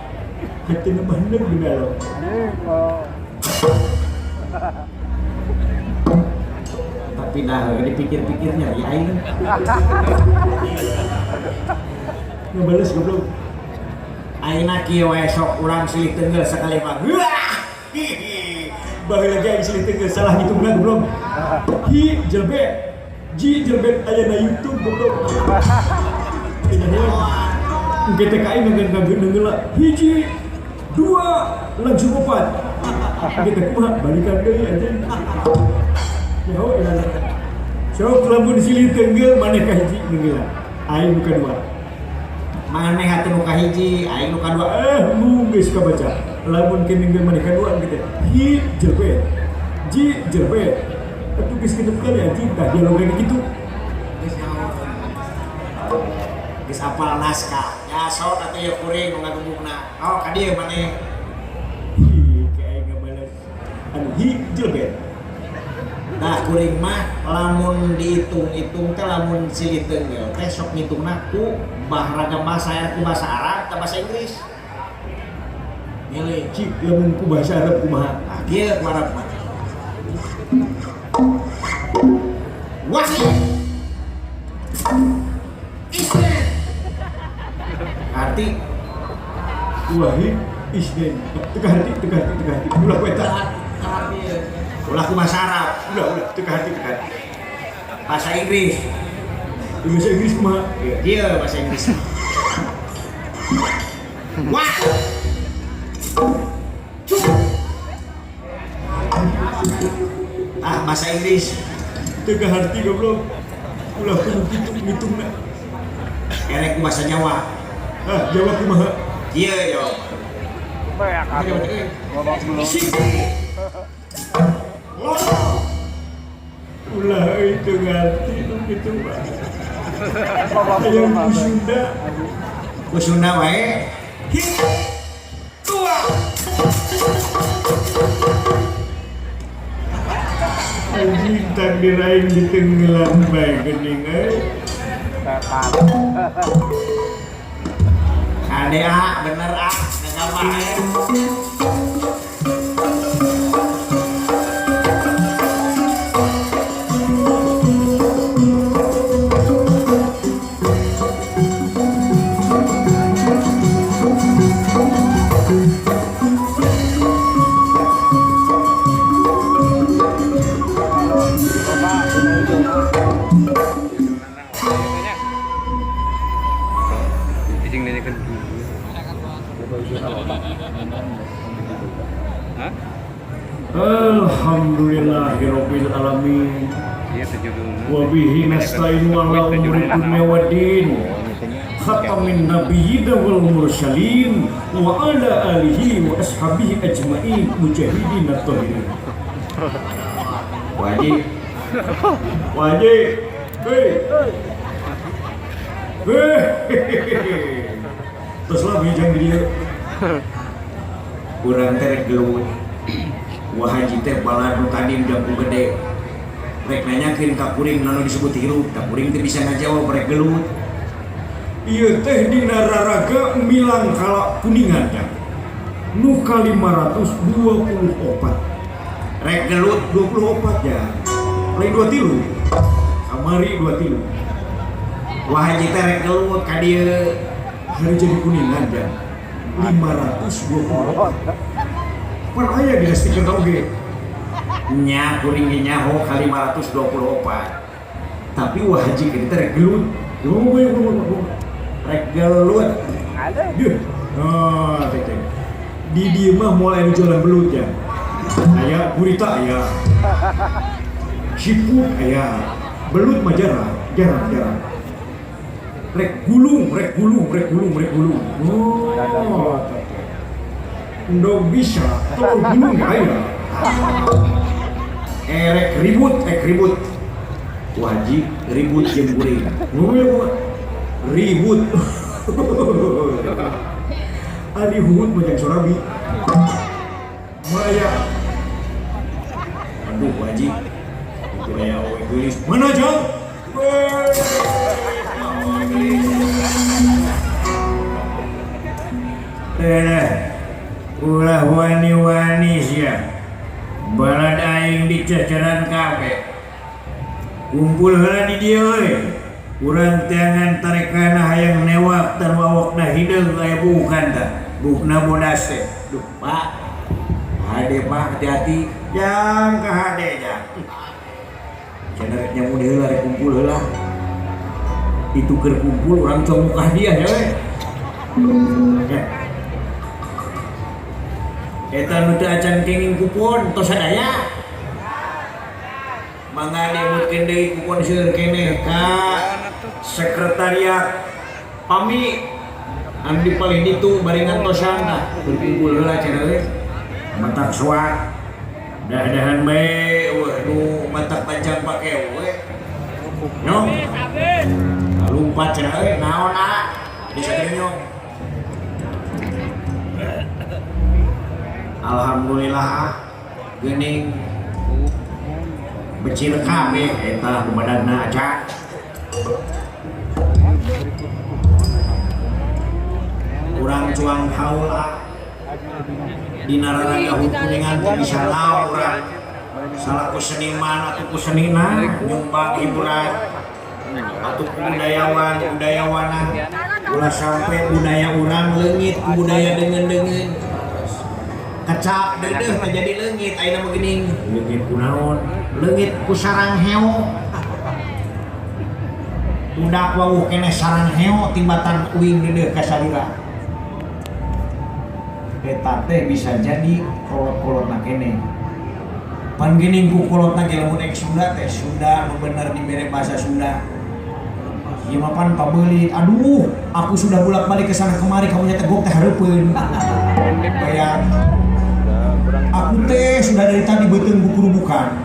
Hati mah nu melo. Tapi dah dipikir-pikirnya ya aing. Ngebales goblok. Ayeuna kieu wae sok urang silih tenggel sakali mah. Wah. Baheula ge aing silih tenggel salah ngitungna goblok. Hi jelbet. Ji jelbet aya na YouTube goblok. GTKI ngeungeula hiji dua langsung opat. Kita kumaha balikan deui anjing. Nyaho ya. Sok lamun silih tenggel maneh ka hiji ngeungeula. Aing nu kadua. Maneh atuh nu kahiji, aing nu kadua. Mung geus kabaca. Lamun ke nenggel maneh kadua kitu. Hi jelbet. Ji jelbet. Atuh geus genep kali anjing tah dialog lagi kitu. Geus nyaho. Geus apal naskah. Ya sok atuh ieu kuring nu ngagembungna. Oh ka dieu maneh. Hi ka aing ngabales. Anu hi jelbet. Nah kuring mah lamun dihitung-hitung teh lamun silih tenggel teh sok ngitungna ku ragam bahasa ku bahasa Arab atau bahasa Inggris. Milih cik lamun ku bahasa Arab kumaha? Ah kieu ku Arab mah. Wahid Isnin. Arti Wahid Isnin. Teu harti, teu harti, teu harti. Ulah ku eta. Ulah ku bahasa Arab. Ulah, ulah, teu harti, teu harti. Bahasa Inggris. Bahasa Inggris kumaha? Iya, bahasa Inggris. Wah. Ah, bahasa Inggris. Teu harti goblok. Ulah kudu kitu ngitungna. Erek ku bahasa Jawa. Ah, Jawa kumaha? Iya, Jawa. Ulah euy teu ngarti nu kitu mah. Hayang ku Sunda. Ku Sunda wae. Dua. Anjing takdir aing ditenggelan bae geuning euy. Kade A, bener A, gagal bae. Hah? Alhamdulillahirabbil alamin. Iya teh judulna. Wa bihi nasta'inu ala umuri dunya waddin. Khatamin nabiyyin wal mursalin wa ala alihi wa ashabihi ajmain mujahidin at-tahirin. Wajib. Wajib. Hei. Hei. Terus lah bijang di dieu. Urang teh rek gelut. Wah haji teh balad nu tadi jambu gede. Rek nanyakeun ka kuring nu disebut hirup, tah kuring teh bisa ngajawab rek gelut. Ieu teh dina raraga milang kala Kuningan ya. Nu ka 524. Rek gelut 24 ya. Lain 23. Kamari 23. Wah haji teh rek gelut ka dieu. Hari jadi Kuningan ya. 524. Pan aya di stiker oge. Nya kuring ge nyaho ka 524. Tapi wah haji kita teh rek gelut. Ngomong ngomong. Rek gelut. Duh. Oh, teh teh. Di dieu mah moal aya jualan belut ya. Aya gurita aya. Siput aya. Belut mah jarang, jarang, jarang. Rek gulung, rek gulung, rek gulung, rek gulung. Oh, teh teh. Endog bisa, telur gulung nggak aya. Rek ribut, rek ribut. Wah haji ribut jeung kuring. Ngomong ya, Ribut. Ali Huhut macam Sorabi. Maya. Aduh haji. Itu aya awewe geulis. Mana jang? Eh, ulah wani-wani sia. Balad aing diceceran kabeh. Kumpul heula di dieu euy. Urang teangan tarekana hayang newak tan wawokna hideung aya bukan tah. Bukna bodas teh. Duh, Pak. Hade Pak, hati-hati. Jang ka hade jang. Cenah rek nyamu deui heula rek kumpul heula. Itu keur kumpul urang cong muka hadiah ya we. Ya. Eta nu teu acan kenging kupon tos sadaya. Mangga diemutkeun deui kupon seueur keneh ka sekretariat PAMI anu di palih ditu bari ngantosan tah berkumpul heula cenah euy. Matak soak dah-dahan bae eueuh nu matak panjang pake we. Nyong. Lumpat cenah euy naon ah desa teh nyong. Alhamdulillah geuning becil kabeh eta kumadana aca. Urang cuang haul ah. Dina raraga Kuningan teh bisa lawan urang. Salaku seniman atau ku senina nyumbang hiburan atau ku budayawan budayawanan ulah sampai budaya urang leungit ku budaya deungeun-deungeun. Kecap deudeuh teh jadi leungit ayeuna mah geuning leungit ku naon? Leungit ku sarang heo. Budak wawuh keneh sarang heo timbatan uing deudeuh ka salira. Eta teh bisa jadi kolot-kolotna keneh. Pan geuning ku kolotna ge lamun ek Sunda teh Sunda nu bener dibere bahasa Sunda. Ieu mah pan pabeulit. Aduh, aku sudah bolak-balik ke sana kemari kamu nya tegok teh hareupeun. Bayang. Aku teh sudah dari tadi beuteung bukurubukan.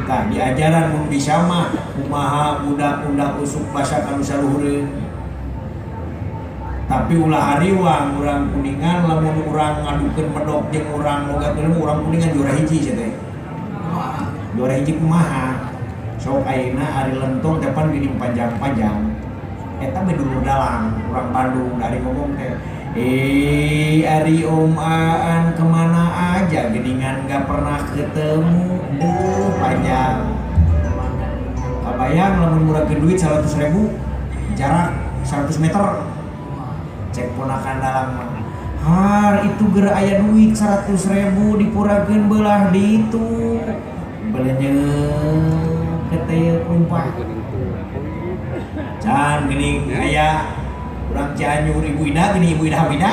Tah diajaran mun bisa mah kumaha budak-budak usuk basa ka nu saluhureun. Tapi ulah hariwang urang Kuningan lamun urang ngadukeun medok jeung urang logat ilmu urang Kuningan juara hiji sia teh. Juara hiji kumaha? Sok ayeuna ari lentong teh pan geuning panjang-panjang. Eta mah dulur dalang urang Bandung dari ngomong teh ari Om Aan kemana aja geningan gak pernah ketemu. Duh panjang. Kabayang lamun murahkeun duit 100.000 jarak 100 meter. Cek ponakan dalang mah. Har itu geura aya duit 100.000 dipuragkeun beulah ditu. Belenyeuh keteu rumpah. Can geuning aya urang Cianjur Ibu Ida geuning Ibu Ida Hamida.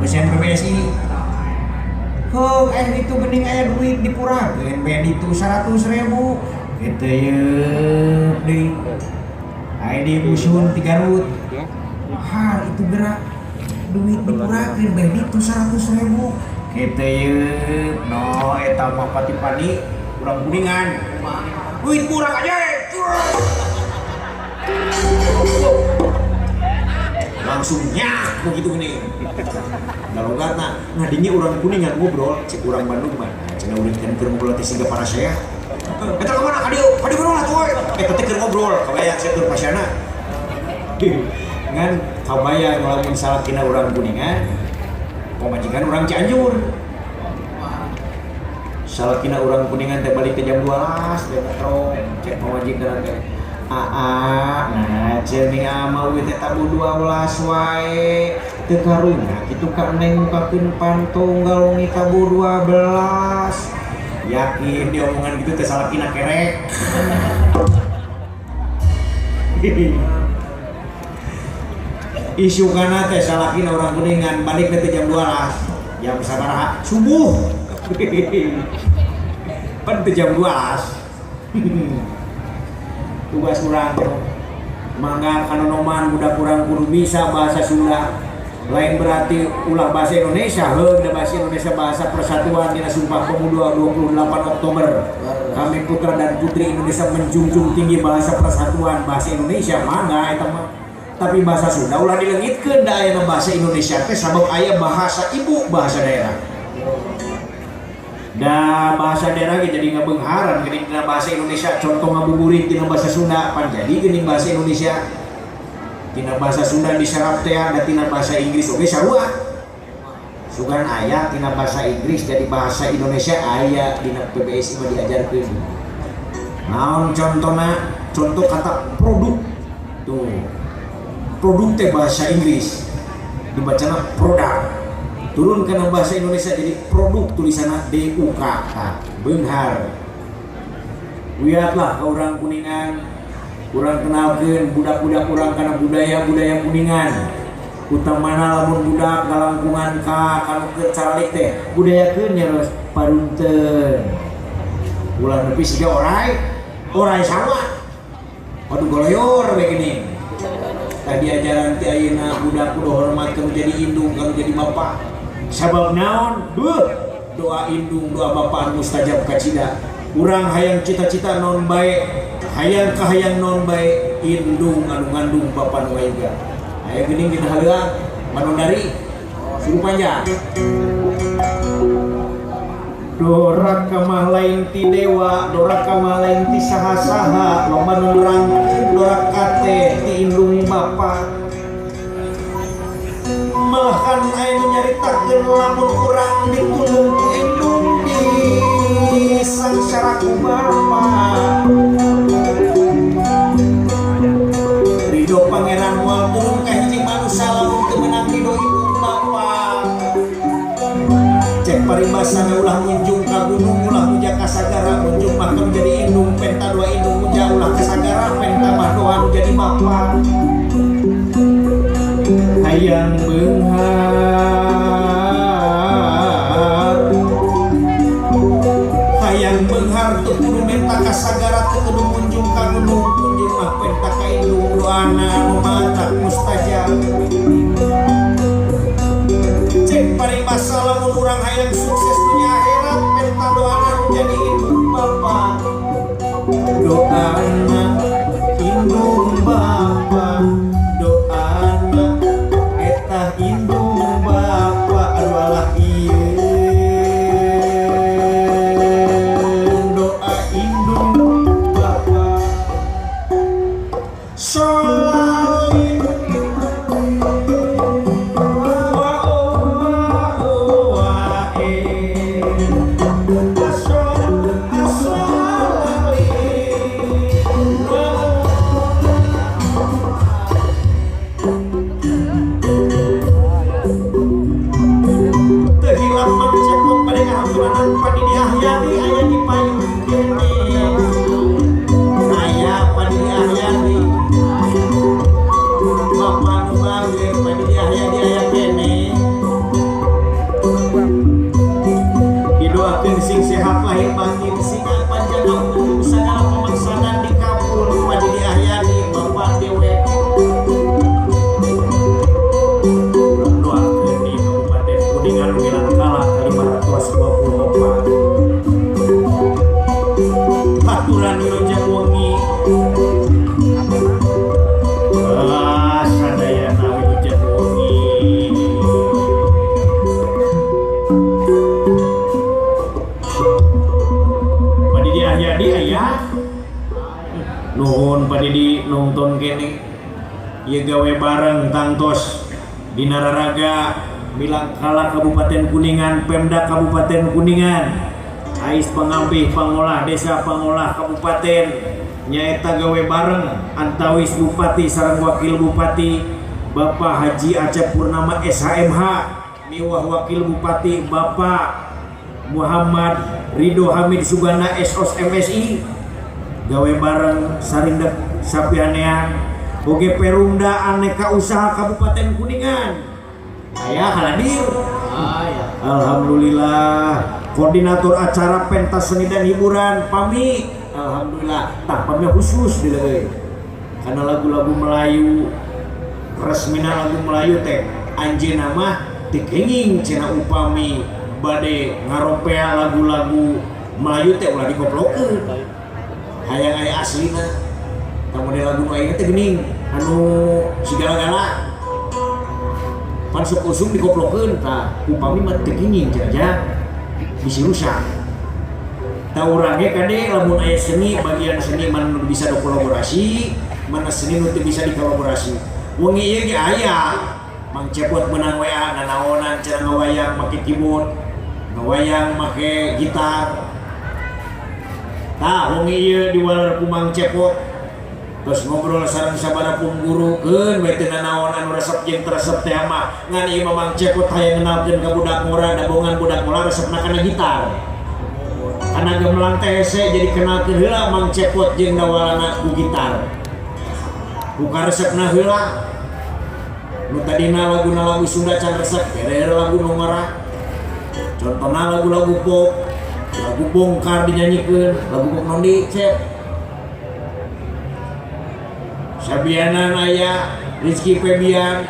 Dosen PBSI. Heuh, itu geuning aya duit dipurakeun bae ditu 100.000. Kitu yeup deui. Aya di Busun di Garut. Har itu gerak duit dipurakeun bae ditu 100.000. Kitu yeup. No eta mah pati-padi urang Kuningan. Duit kurang aja. Langsung nyak begitu gini. Galogatna ngadingi urang Kuningan ngobrol cek urang Bandung mah. Cenah urang kan keur ngobrol teh siga para saya. Eta ka mana ka dieu? Ka dieu lah tuh. Eta teh keur ngobrol kabayang sia keur pasyana. Ngan kabayang lamun salakina urang Kuningan pamajikan urang Cianjur. Salakina urang Kuningan teh balik ke jam 12 teh metro cek pamajikan teh. Aa, nah cening ama we teh tabuh 12 wae teu karunya kitu ka neng mukakeun panto galongi tabuh 12. Yakin di omongan gitu teh salakina kerek. Isukana teh salakina urang Kuningan balik teh jam 12. Jam sabaraha? Subuh. Pan teh jam 12. Tugas urang mangga kanonoman budak urang kudu bisa bahasa Sunda. Lain berarti ulah bahasa Indonesia, heuh da bahasa Indonesia bahasa persatuan dina Sumpah Pemuda 28 Oktober. Kami putra dan putri Indonesia menjunjung tinggi bahasa persatuan, bahasa Indonesia mangga eta mah. Tapi bahasa Sunda ulah dileungitkeun da aya bahasa Indonesia teh sabab aya bahasa ibu, bahasa daerah. Da bahasa daerah ge jadi ngabeungharan geuning dina bahasa Indonesia, contoh ngabuburit dina bahasa Sunda pan jadi geuning bahasa Indonesia. Tina bahasa Sunda diserap teh da tina bahasa Inggris oge sarua. Sugan aya tina bahasa Inggris jadi bahasa Indonesia aya dina PBSI mah diajarkeun. Naon contona? Contoh kata produk. Tuh. Produk teh bahasa Inggris dibacana produk. Turun ke bahasa Indonesia jadi produk tulisanna D U K. Beunghar. Wiatlah ka urang Kuningan, urang kenalkeun budak-budak urang kana budaya-budaya Kuningan. Utamana lamun budak galangkungan ka kanu keur caralik teh budayakeun nya geus parunteun. Ulah nepi siga orai, orai sawah. Waduh goloyor we geuning. Tadi ajaran ti ayeuna budak kudu hormat kanu jadi indung kanu jadi bapak. Sabab naon? Beuh, doa indung doa bapak mustajab kacida. Urang hayang cita-cita naon bae, hayang kahayang naon bae, indung anu ngandung bapak nu ngayuga. Aya geuning dina haleuang Manondari suruh panjang. Doraka mah lain ti dewa, doraka mah lain ti saha-saha, loba nu nerangkeun doraka teh ti indung bapa. Malahan aya nu nyaritakeun lamun urang ditulung ku indung di sangsara ku bapa. Ridho pangeran moal turun ka hiji manusia lamun teu meunang ridho indung bapa. Cek paribasana ulah munjung ka gunung, ulah muja ka sagara, munjung mah nu jadi indung, penta dua indung muja ulah ka sagara, penta mah doa nu jadi bapa. Hayang beunghar, hayang beunghar teu kudu menta ka sagara, teu kudu munjung ka gunung, munjung mah penta ka indung, doana anu matak mustajab. Cek paribasa lamun urang hayang sukses dunia akhirat, penta doana nu jadi indung bapa. Doana indung bapa, doana eta indung bapa, aduh alah ieu doa indung bapa. Sholawat wa wa e Bapak nu bager Padidi Ahyadi aya keneh. nonton kene. Ieu gawe bareng tangtos dina raraga Milangkala Kabupaten Kuningan, Pemda Kabupaten Kuningan, Ais Pangampih Pangolah Desa Pangolah Kabupaten nyaeta gawe bareng antawis Bupati sareng Wakil Bupati Bapak Haji Acep Purnama SHMH miwah Wakil Bupati Bapak Muhammad Ridho Hamid Sugana SOS MSI gawe bareng sarindek sapihanean oge Perumda Aneka Usaha Kabupaten Kuningan aya hadir. Alhamdulillah, koordinator acara pentas seni dan hiburan Pami, alhamdulillah. Tah, Pami khusus di leuy karena lagu-lagu Melayu resmina lagu Melayu teh anjeunna mah teu kenging cenah upami bade ngaropea lagu-lagu Melayu teh ulah dikoplokeun, hayang aya aslina. Tah, model lagu nu ayeuna teh geuning anu sigala-gala pan sok usum dikoplokeun. Tah, upami mah teu kenging cenah ja bisi rusak. Tah, urang ge kade lamun aya seni, bagian seni mana nu bisa dikolaborasi, mana seni nu teu bisa dikolaborasi. Wengi ieu ge aya Mang Cepot menang WA nanaonan cenah, ngawayang make keyboard, ngawayang make gitar. Tah, wengi ieu diwaler ku Mang Cepot, terus ngobrol sareng sabaraha pun guru, keun we teu nanaon anu resep jeung teu resep teh mah, ngan ieu mah Mang Cepot hayang ngenalkeun ka budak ngora, da bongan budak ngora resepna kana gitar, kana gamelan teh hese. Jadi kenalkeun heula Mang Cepot jeung dawalana ku gitar, ku karesepna heula. Nu tadina laguna lagu Sunda can resep, bere lagu nu ngora, contohna lagu-lagu pop, lagu Bongkar dinyanyikeun, lagu pop nondi cep Sabianan aya Rizky Febian,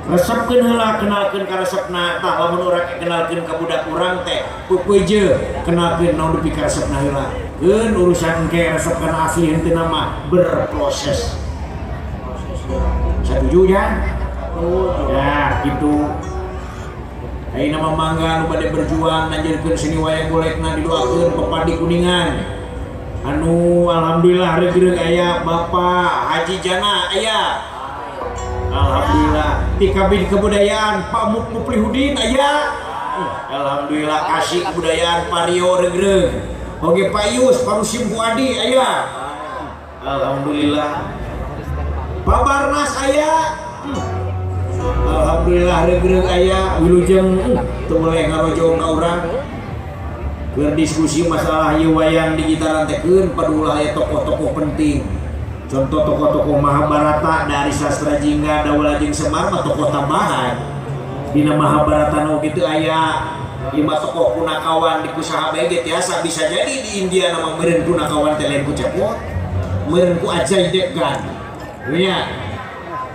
resepkeun heula, kenalkeun ka resepna. Tah, lamun urang kenalkeun ka budak urang teh peupeuje, kenalkeun naon dupi ka resepna heula, keun urusan ke resep kana asli henteu mah berproses. Setuju ya? Ya gitu. Ayeuna mah mangga nu bade berjuang nanjeurkeun seni wayang golekna, didoakeun Pepadi Kuningan anu alhamdulillah reugreug aya Bapak Haji Jana aya, alhamdulillah. Ti Kabid Kebudayaan Pak Muflihudin aya, alhamdulillah. Kasih Kebudayaan Pario reugreug oge, Pak Yus Parusim Fuadi aya, alhamdulillah. Pak Barnas aya, alhamdulillah reugreug aya. Wilujeng teu boleh ngarojong ka urang keur diskusi masalah ieu wayang di gitaran teh, keun padulah aya tokoh-tokoh penting, contoh tokoh-tokoh Mahabharata dari Sastra Jingga, Dawala jeung Semar mah tokoh tambahan dina Mahabharata. Nu kitu aya lima tokoh punakawan di kusaha bae ge tiasa, bisa jadi di India nama meureun punakawan teh lain ku Cepot, meureun ku Ajay Devgan nya,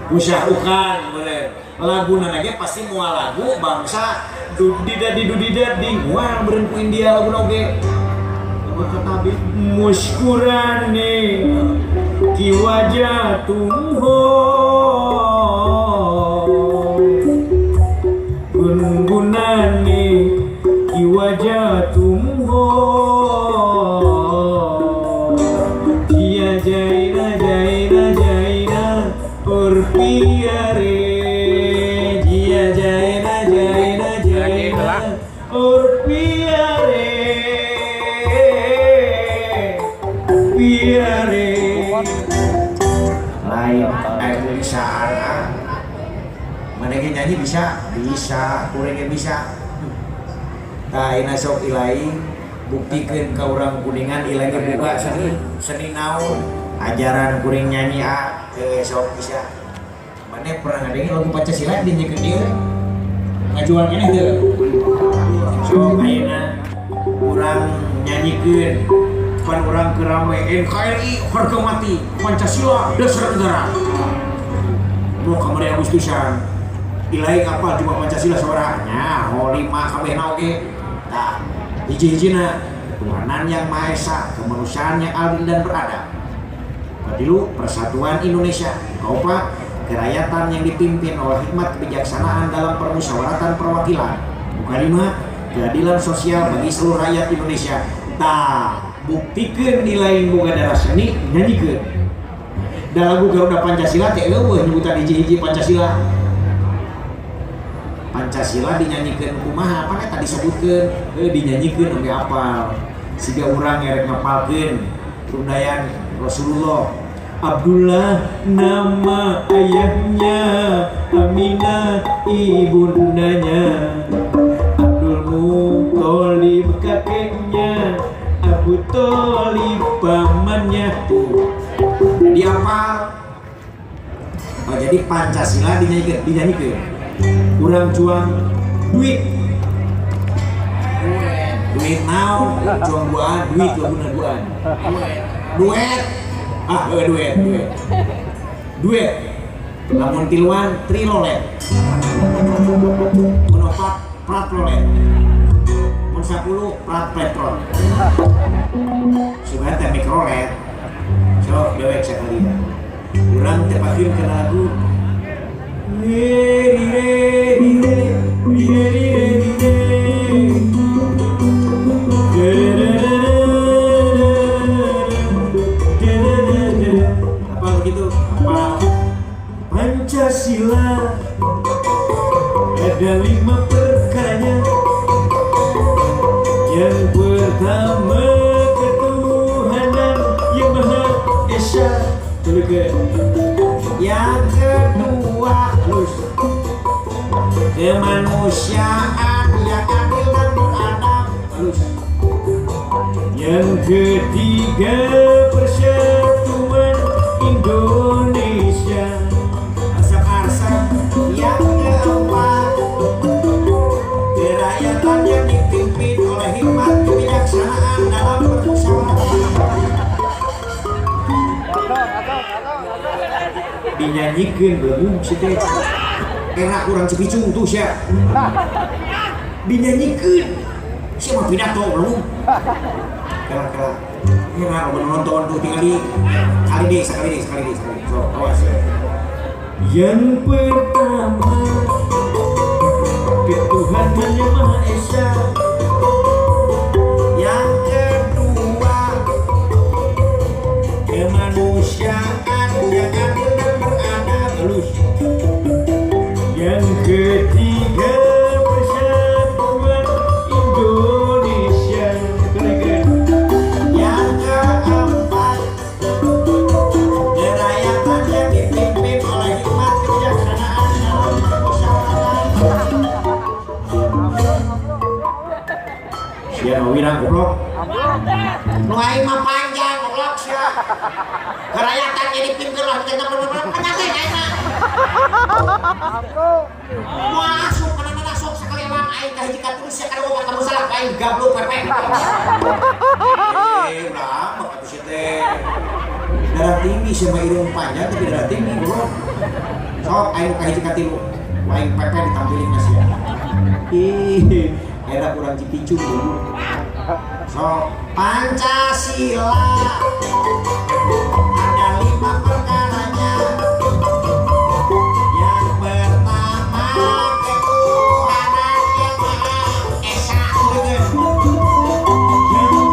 ku Shah Rukh Khan meureun. Laguna ge pasti moal lagu bangsa dudi dadi dudi dadi, moal meureun ku India laguna oge. Muskurane ki wajah tum ho, gungunane ki wajah tum ho, jiya jai na jai na jai na और पिया रे, जिया जाए ना जाए ना जाए ना और पिया रे, पिया रे. Lain aku bisa, mana ge nyanyi bisa, bisa kuring ge bisa. Tah, ayeuna sok ilai buktikeun ka urang Kuningan, ilai ge boga seni. Seni naon? Ajaran kuring nyanyi ah. Sok bisa. Mana pernah ngadengin lagu Pancasila dinyanyikeun dieu? Ngajual keneh teu? Sok ayeuna urang nyanyikeun, pan urang keur rame NKRI harga mati, Pancasila dasar negara. Mau kamari Agustusan ilahi apa cuma Pancasila sabaraha ho lima kabehna oge. Tah, hiji-hijina ketuhanan yang Maha Esa, kemanusiaan yang adil dan beradab. Katilu, persatuan Indonesia. Kaopat, kerakyatan yang dipimpin oleh hikmat kebijaksanaan dalam permusyawaratan perwakilan. Kalima, keadilan sosial bagi seluruh rakyat Indonesia. Tah, buktikeun nilai boga darah seni, nyanyikeun. Da lagu Garuda Pancasila teh euweuh nyebutan hiji-hiji Pancasila. Pancasila dinyanyikan kumaha, apa tadi disebutkeun, dinyanyikan sampai apal. Siga urang ngerek ngapalkeun rundayan Rasulullah. Abdullah nama ayahnya, Aminah ibundanya, Abdul Muthalib kakeknya, Abu Thalib pamannya. Tuh. Jadi apa? Oh, jadi Pancasila dinyanyikan, dinyanyikan. Urang cuang duit, Duit naon? Cuang duaan, duit laguna duaan. Duet. Ah, duet, duet. Duet. Lamun tiluan trilolet. Mun opat pratlolet. Mun 10 prat petron. Sugan teh mikrolet. Sok dewek sakali. Urang teh pakeun kana lagu. Re re re re re re re. Apa begitu? Apa? Pancasila ada 5 perkaranya. Yang pertama ketuhanan yang Maha Esa. Ke Yang kedua, terus kemanusiaan yang adil dan beradab. Terus yang ketiga persatuan Indonesia. Asap-asap. Yang keempat, kerakyatan yang dipimpin oleh hikmat kebijaksanaan dalam bermusyawarah. Dinyanyikan belum sih teh. Enak kurang cepicung tuh siap. Dinyanyikan. Siapa pidato belum? Kela-kela. Enak kalau nonton tuh tinggal di kali deh, sekali deh, sekali deh, sekali. So, awas. Yang pertama ketuhanan yang Maha Esa. Yang kedua, kemanusiaan yang adil dan beradab. Halus. Yang ketiga persatuan Indonesia. Keren. Yang keempat, kerakyatan yang dipimpin oleh hikmat kebijaksanaan dalam permusyawaratan. Sia wirang goblok. Nu aing mah panjang goblok sia. Kerakyatan yang dipimpin oleh kebijaksanaan penyakit aing mah. Moal asup kana asup sekali lang aing ka hiji ka terus sia kana boga kamu salah aing gablok pepe. Ulah mah atuh sia teh. Darah tinggi sama irung panjang tapi darah tinggi goblok. Sok aing ka hiji ka tilu. Aing pepe ditampilin sia. Ih, era kurang cipicung dulu. Sok Pancasila ada 5 perkaranya. Yang pertama ketuhanan yang Maha Esa. Yang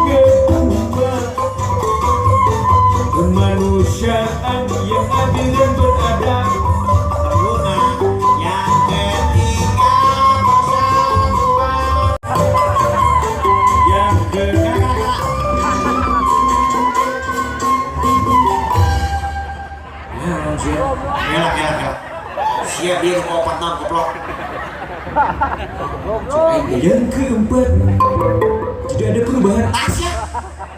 kedua kemanusiaan yang adil dan beradab. Lima. Yang ketiga persatuan. Yang ketiga Kela kela kela. Siap dia ke opat naon goblok. Yang keempat tidak ada perubahan. Tasya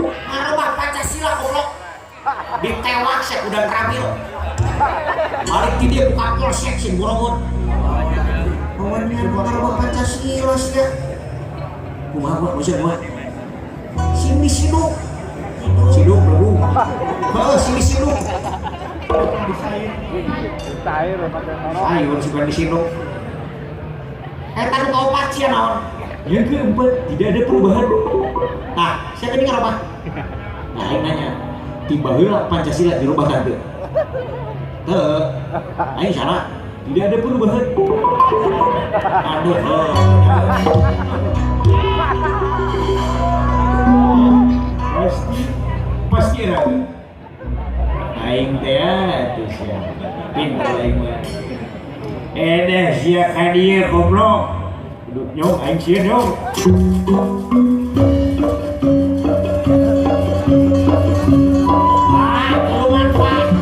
ngarubah Pancasila goblok. Ditewak sia udah Rabil. Balik di dia buka polsek sing borogot. Pawannya ngarubah Pancasila sia. Kumaha kumaha maksudnya kumaha? Sini siduk. Siduk lebu. Heeh, sini siduk. Ayo suka di siduk. Eta nu kaopat sia naon? Yang keempat tidak ada perubahan. Nah, sia tadi ngarubah. Nah, aing nanya, Tiba heula Pancasila dirubah kan teu? Teu. Aing salah. Tidak ada perubahan. Aduh, heuh. Pasti pasti era. Aing teh atuh sia. Pinter aing mah. Edeh sia ka dieu goblok. Aduh nyong aing sieun nyong. Pak, tulungan Pak.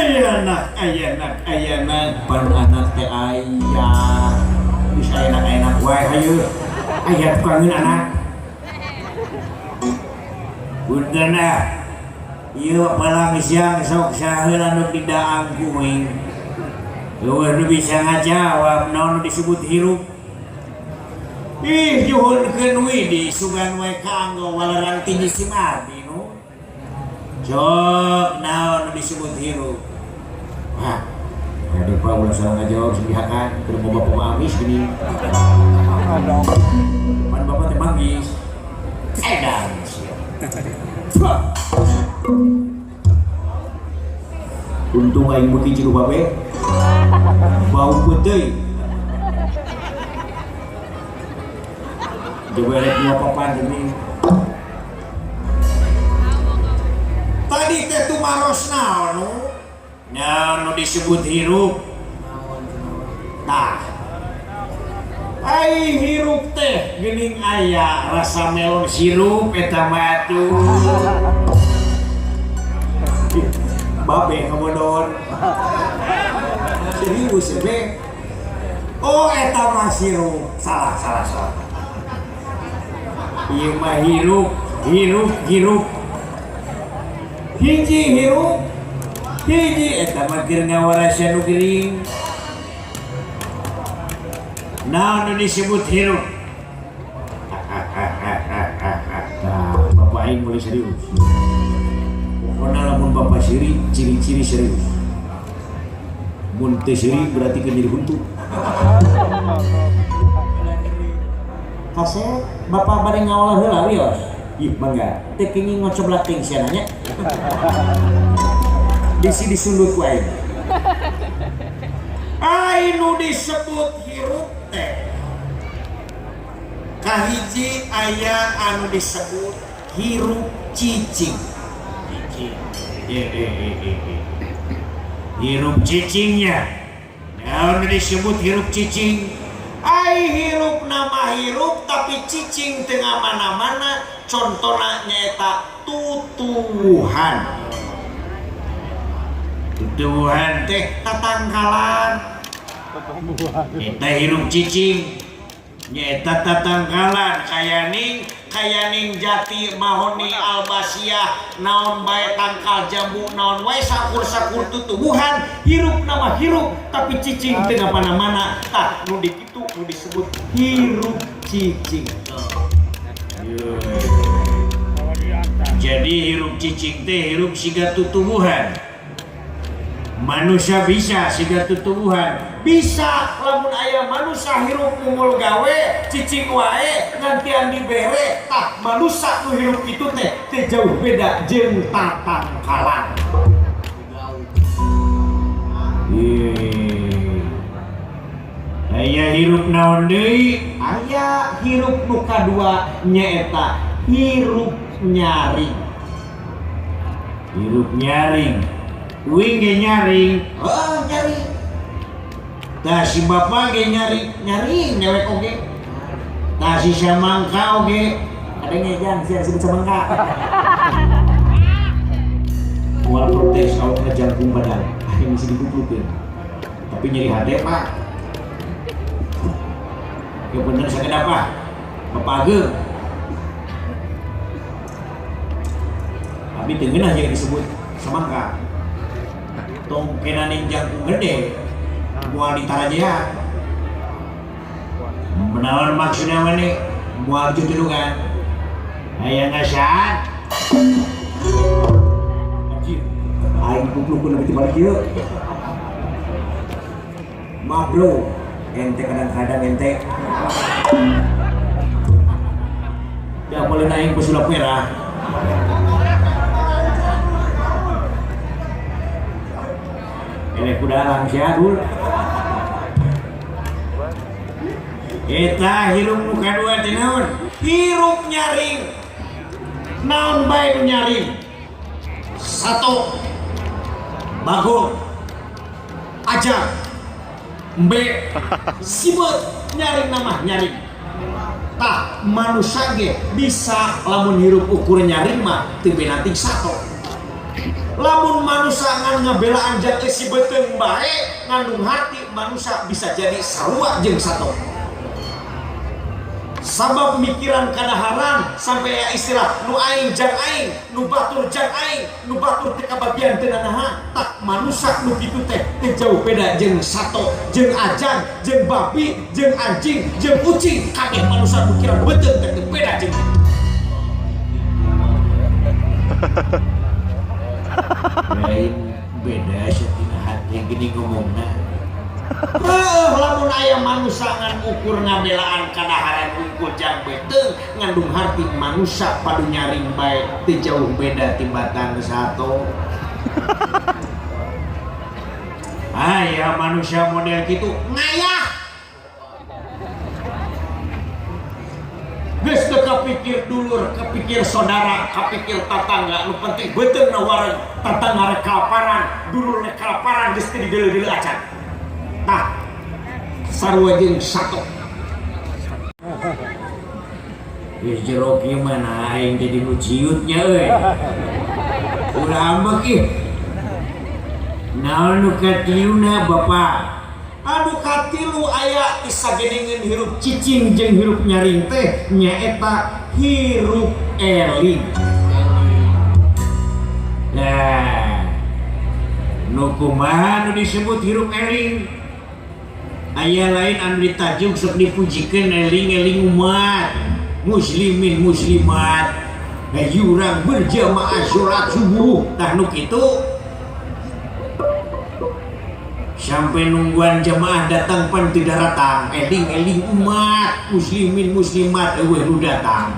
Hei anak, anak, anak, pan anak teh aya. Bisa enak-enak wae hayu. Aya tukangeun anak. Punten ah. Ieu palang siang sok saheula nu didaang kuing. Leuwih nu bisa ngajawab naon nu disebut hirup. Ih nyuhunkeun we di sugan we kaanggo walerang tinggi sim abdi nu. Sok naon nu disebut hirup. Wah, aduh Pak ulah salah ngajawab sedihakan keur mau bapak mah amis gini. Pan bapak teh manggis. Edan sia. Untung aing beuki cilu babe. Bau putih. Coba rek dua papan gini. Tadi teh tumaros naon nu? Naon nu disebut hirup? Tah. Ai hirup teh geuning aya rasa melon sirup eta mah atuh. Babe kabodor. Serius be. Oh eta mah sirup. Salah salah salah. Ieu mah hirup, hirup, hirup. Hiji hirup, hiji eta mah keur ngawarasana nu gering. Naon nu disebut hirup? Nah, bapak aing mulai serius. Pokona lamun bapak siri, ciri-ciri serius. Mun teu siri berarti keur jadi huntu. Kasep, bapak bade ngaolah heula wios. Ih, mangga. Teu kenging ngocoblak ting sia nanya. Bisi disundut ku aing. Ai nu disebut hirup teh. Kahiji aya anu disebut hirup cicing. Cicing. Hirup cicingnya. Naon nu disebut hirup cicing? Ai hirup nama hirup tapi cicing tengah mana-mana contona nyaeta tutuwuhan. Tutuwuhan teh tatangkalan. Eta hirup cicing nyaeta tatangkalan kayaning jati mahoni albasiah naon bae tangkal jambu naon wae sakur-sakur tutuwuhan hirup nama hirup tapi cicing tengah mana-mana tah nu dikitu nu disebut hirup cicing. Jadi hirup cicing teh hirup siga tutuwuhan. Manusia bisa siga tutuwuhan. Bisa lamun aya manusia hirup mungul gawe cicing wae ngantian dibere tah manusia nu hirup kitu teh teu jauh beda jeung tatangkalan. Aya hirup naon deui? Aya hirup nu kadua nyaeta hirup nyaring. Hirup nyaring. Uing ge nyaring. Oh, nyaring. Tah si bapak ge nyaring, nyaring dewek oge. Tah si samangka oge. Ada ngejang sia disebut samangka. Moal protes awakna jangkung badan. Aing mesti dikumpulkeun. Tapi nyeri hate, Pak. Ya bener sakedap ah. Bapak ageung. Tapi teu ngeunah jeung disebut samangka. Tong kenaning jangkung gede moal ditarajean. Kunaon maksudna maneh moal tutudungan? Aya ngasaan? Anjir, aing kupluk kudu balik ieu. Maaf bro, ente kadang-kadang ente. Ya boleh naik pesulap merah. Ini kuda langsia dul. Eta hirup nu kadua teh naon? Hirup nyaring. Naon bae nu nyaring? Satu, bagong, ajar, embe, sibeut, nyaring nama nyaring. Tah manusia ge bisa lamun hirup ukur nyaring mah teu benanting satu. Lamun manusia ngan ngabelaan jang eusi beuteung bae ngandung hati manusia bisa jadi sarua jeung satu. Sabab mikiran kadaharan sampai ya istilah nu aing jang aing, nu batur jang aing, nu batur teu kabagian teu nanaha, tak manusia nu kitu teh teu jauh beda jeung sato, jeung ajan, jeung babi, jeung anjing, jeung kucing, kabeh manusia mikiran beuteung teh teu beda jeung kitu. Lain beda satina hati gini ngomongna. Lamun aya manusia ngan ukur ngabelaan kadaharan ukur jang beuteung ngandung hati manusia padu nyaring bae teu jauh beda tibatan sato. Aya manusia model kitu ngayah. Geus teu kapikir dulur, kapikir saudara, kapikir tatangga, nu penting beuteung na wareg, tatangga rek kalaparan, dulur rek kalaparan geus teu dideuleu-deuleu acan. Tah, sarua jeung sato. Geus jero kieu mah nah aing jadi nu ciut nya euy. Ulah ambek ih. Naon nu katiluna Bapak? Anu katilu aya disageningeun hirup cicing jeung hirup nyaring teh nyaeta hirup eling. Nah, nu kumaha nu disebut hirup eling? Aya lain anu ditajuk sok dipujikeun eling-eling umat muslimin muslimat. Hayu urang berjamaah salat subuh tah nu kitu. Sampai nungguan jamaah datang pan tidak datang, eling-eling umat muslimin muslimat eueuh nu datang.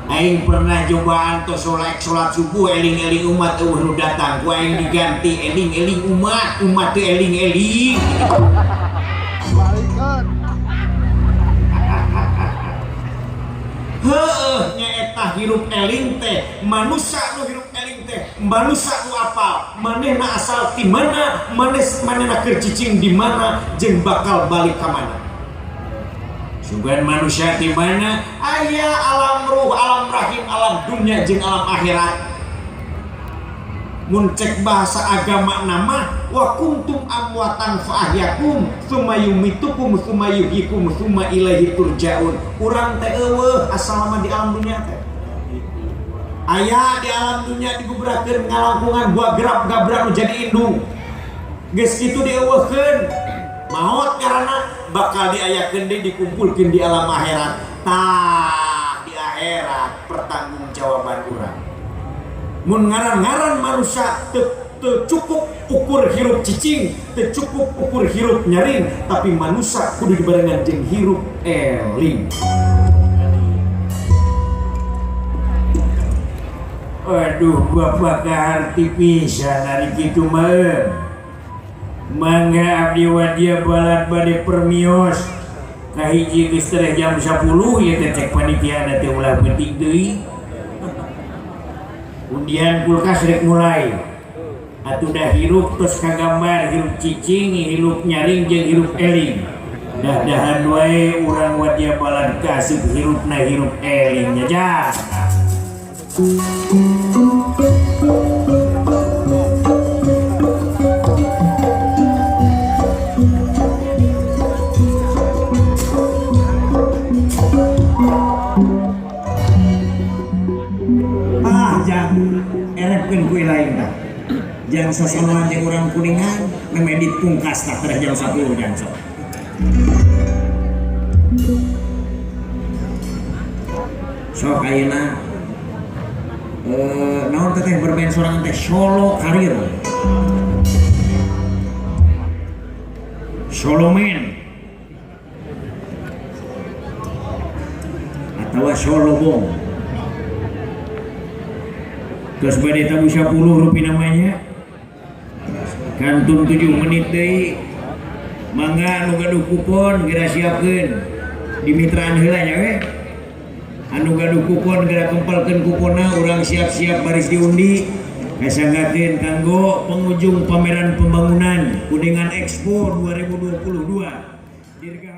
Aing pernah cobaan tos salat subuh eling-eling umat eueuh nu datang, ku aing diganti eling-eling umat, umat teu eling-eling. Heueuh nyaeta hirup eling teh, manusia nu hirup eling teh, manusia nu apal, manehna asal ti mana, manehna keur cicing di mana jeung bakal balik ka mana. Sugan manusia di mana aya alam ruh, alam rahim, alam dunia jeung alam akhirat. Mun cek bahasa agama nama wa kuntum amwatan fa ahyakum tsumma yumitukum tsumma yuhyikum tsumma ilaihi turjaun. Urang teh eueuh asal mah di alam dunia teh. Aya di alam dunia digubrakeun ngalangkungan gua gerap gabrak nu jadi indung. Geus kitu dieuweuhkeun. Maot karena bakal diayakeun deui dikumpulkeun di alam akhirat. Tah di akhirat pertanggungjawaban urang. Mun ngaran-ngaran manusia teu cukup ukur hirup cicing, teu cukup ukur hirup nyaring, tapi manusia kudu dibarengan jeung hirup eling. Aduh, bapak kaharti pisan ari kitu mah. Mangga abdi wadia balad bade permios. Kahiji geus tereh jam 10 ieu teh cek panitia teh ulah penting deui. Undian kulkas rek mulai. Atuh dah hirup tos kagambar hirup cicing, hirup nyaring jeung hirup eling. Dah-dahan wae urang wadia balad kasih hirupna hirup eling nya jang. Ah, jang erepkeun kue lain tah. Jang sosonoan jeung urang Kuningan memedit pungkas tah tereh jam 10 jang sok. Sok ayeuna naon teh bermain sorangan teh, solo karir, solo man atau solo bong. Terus bade tabuh 10 rupiah namanya, kantun 7 menit deui. Mangga anu gaduh kupon geura siapkeun di mitraan heula nya we. Anu gaduh kupon geura kempelkeun kuponna, urang siap-siap baris diundi. Kasanggakeun kanggo pengunjung pameran pembangunan Kuningan Expo 2022. Dirgahayu.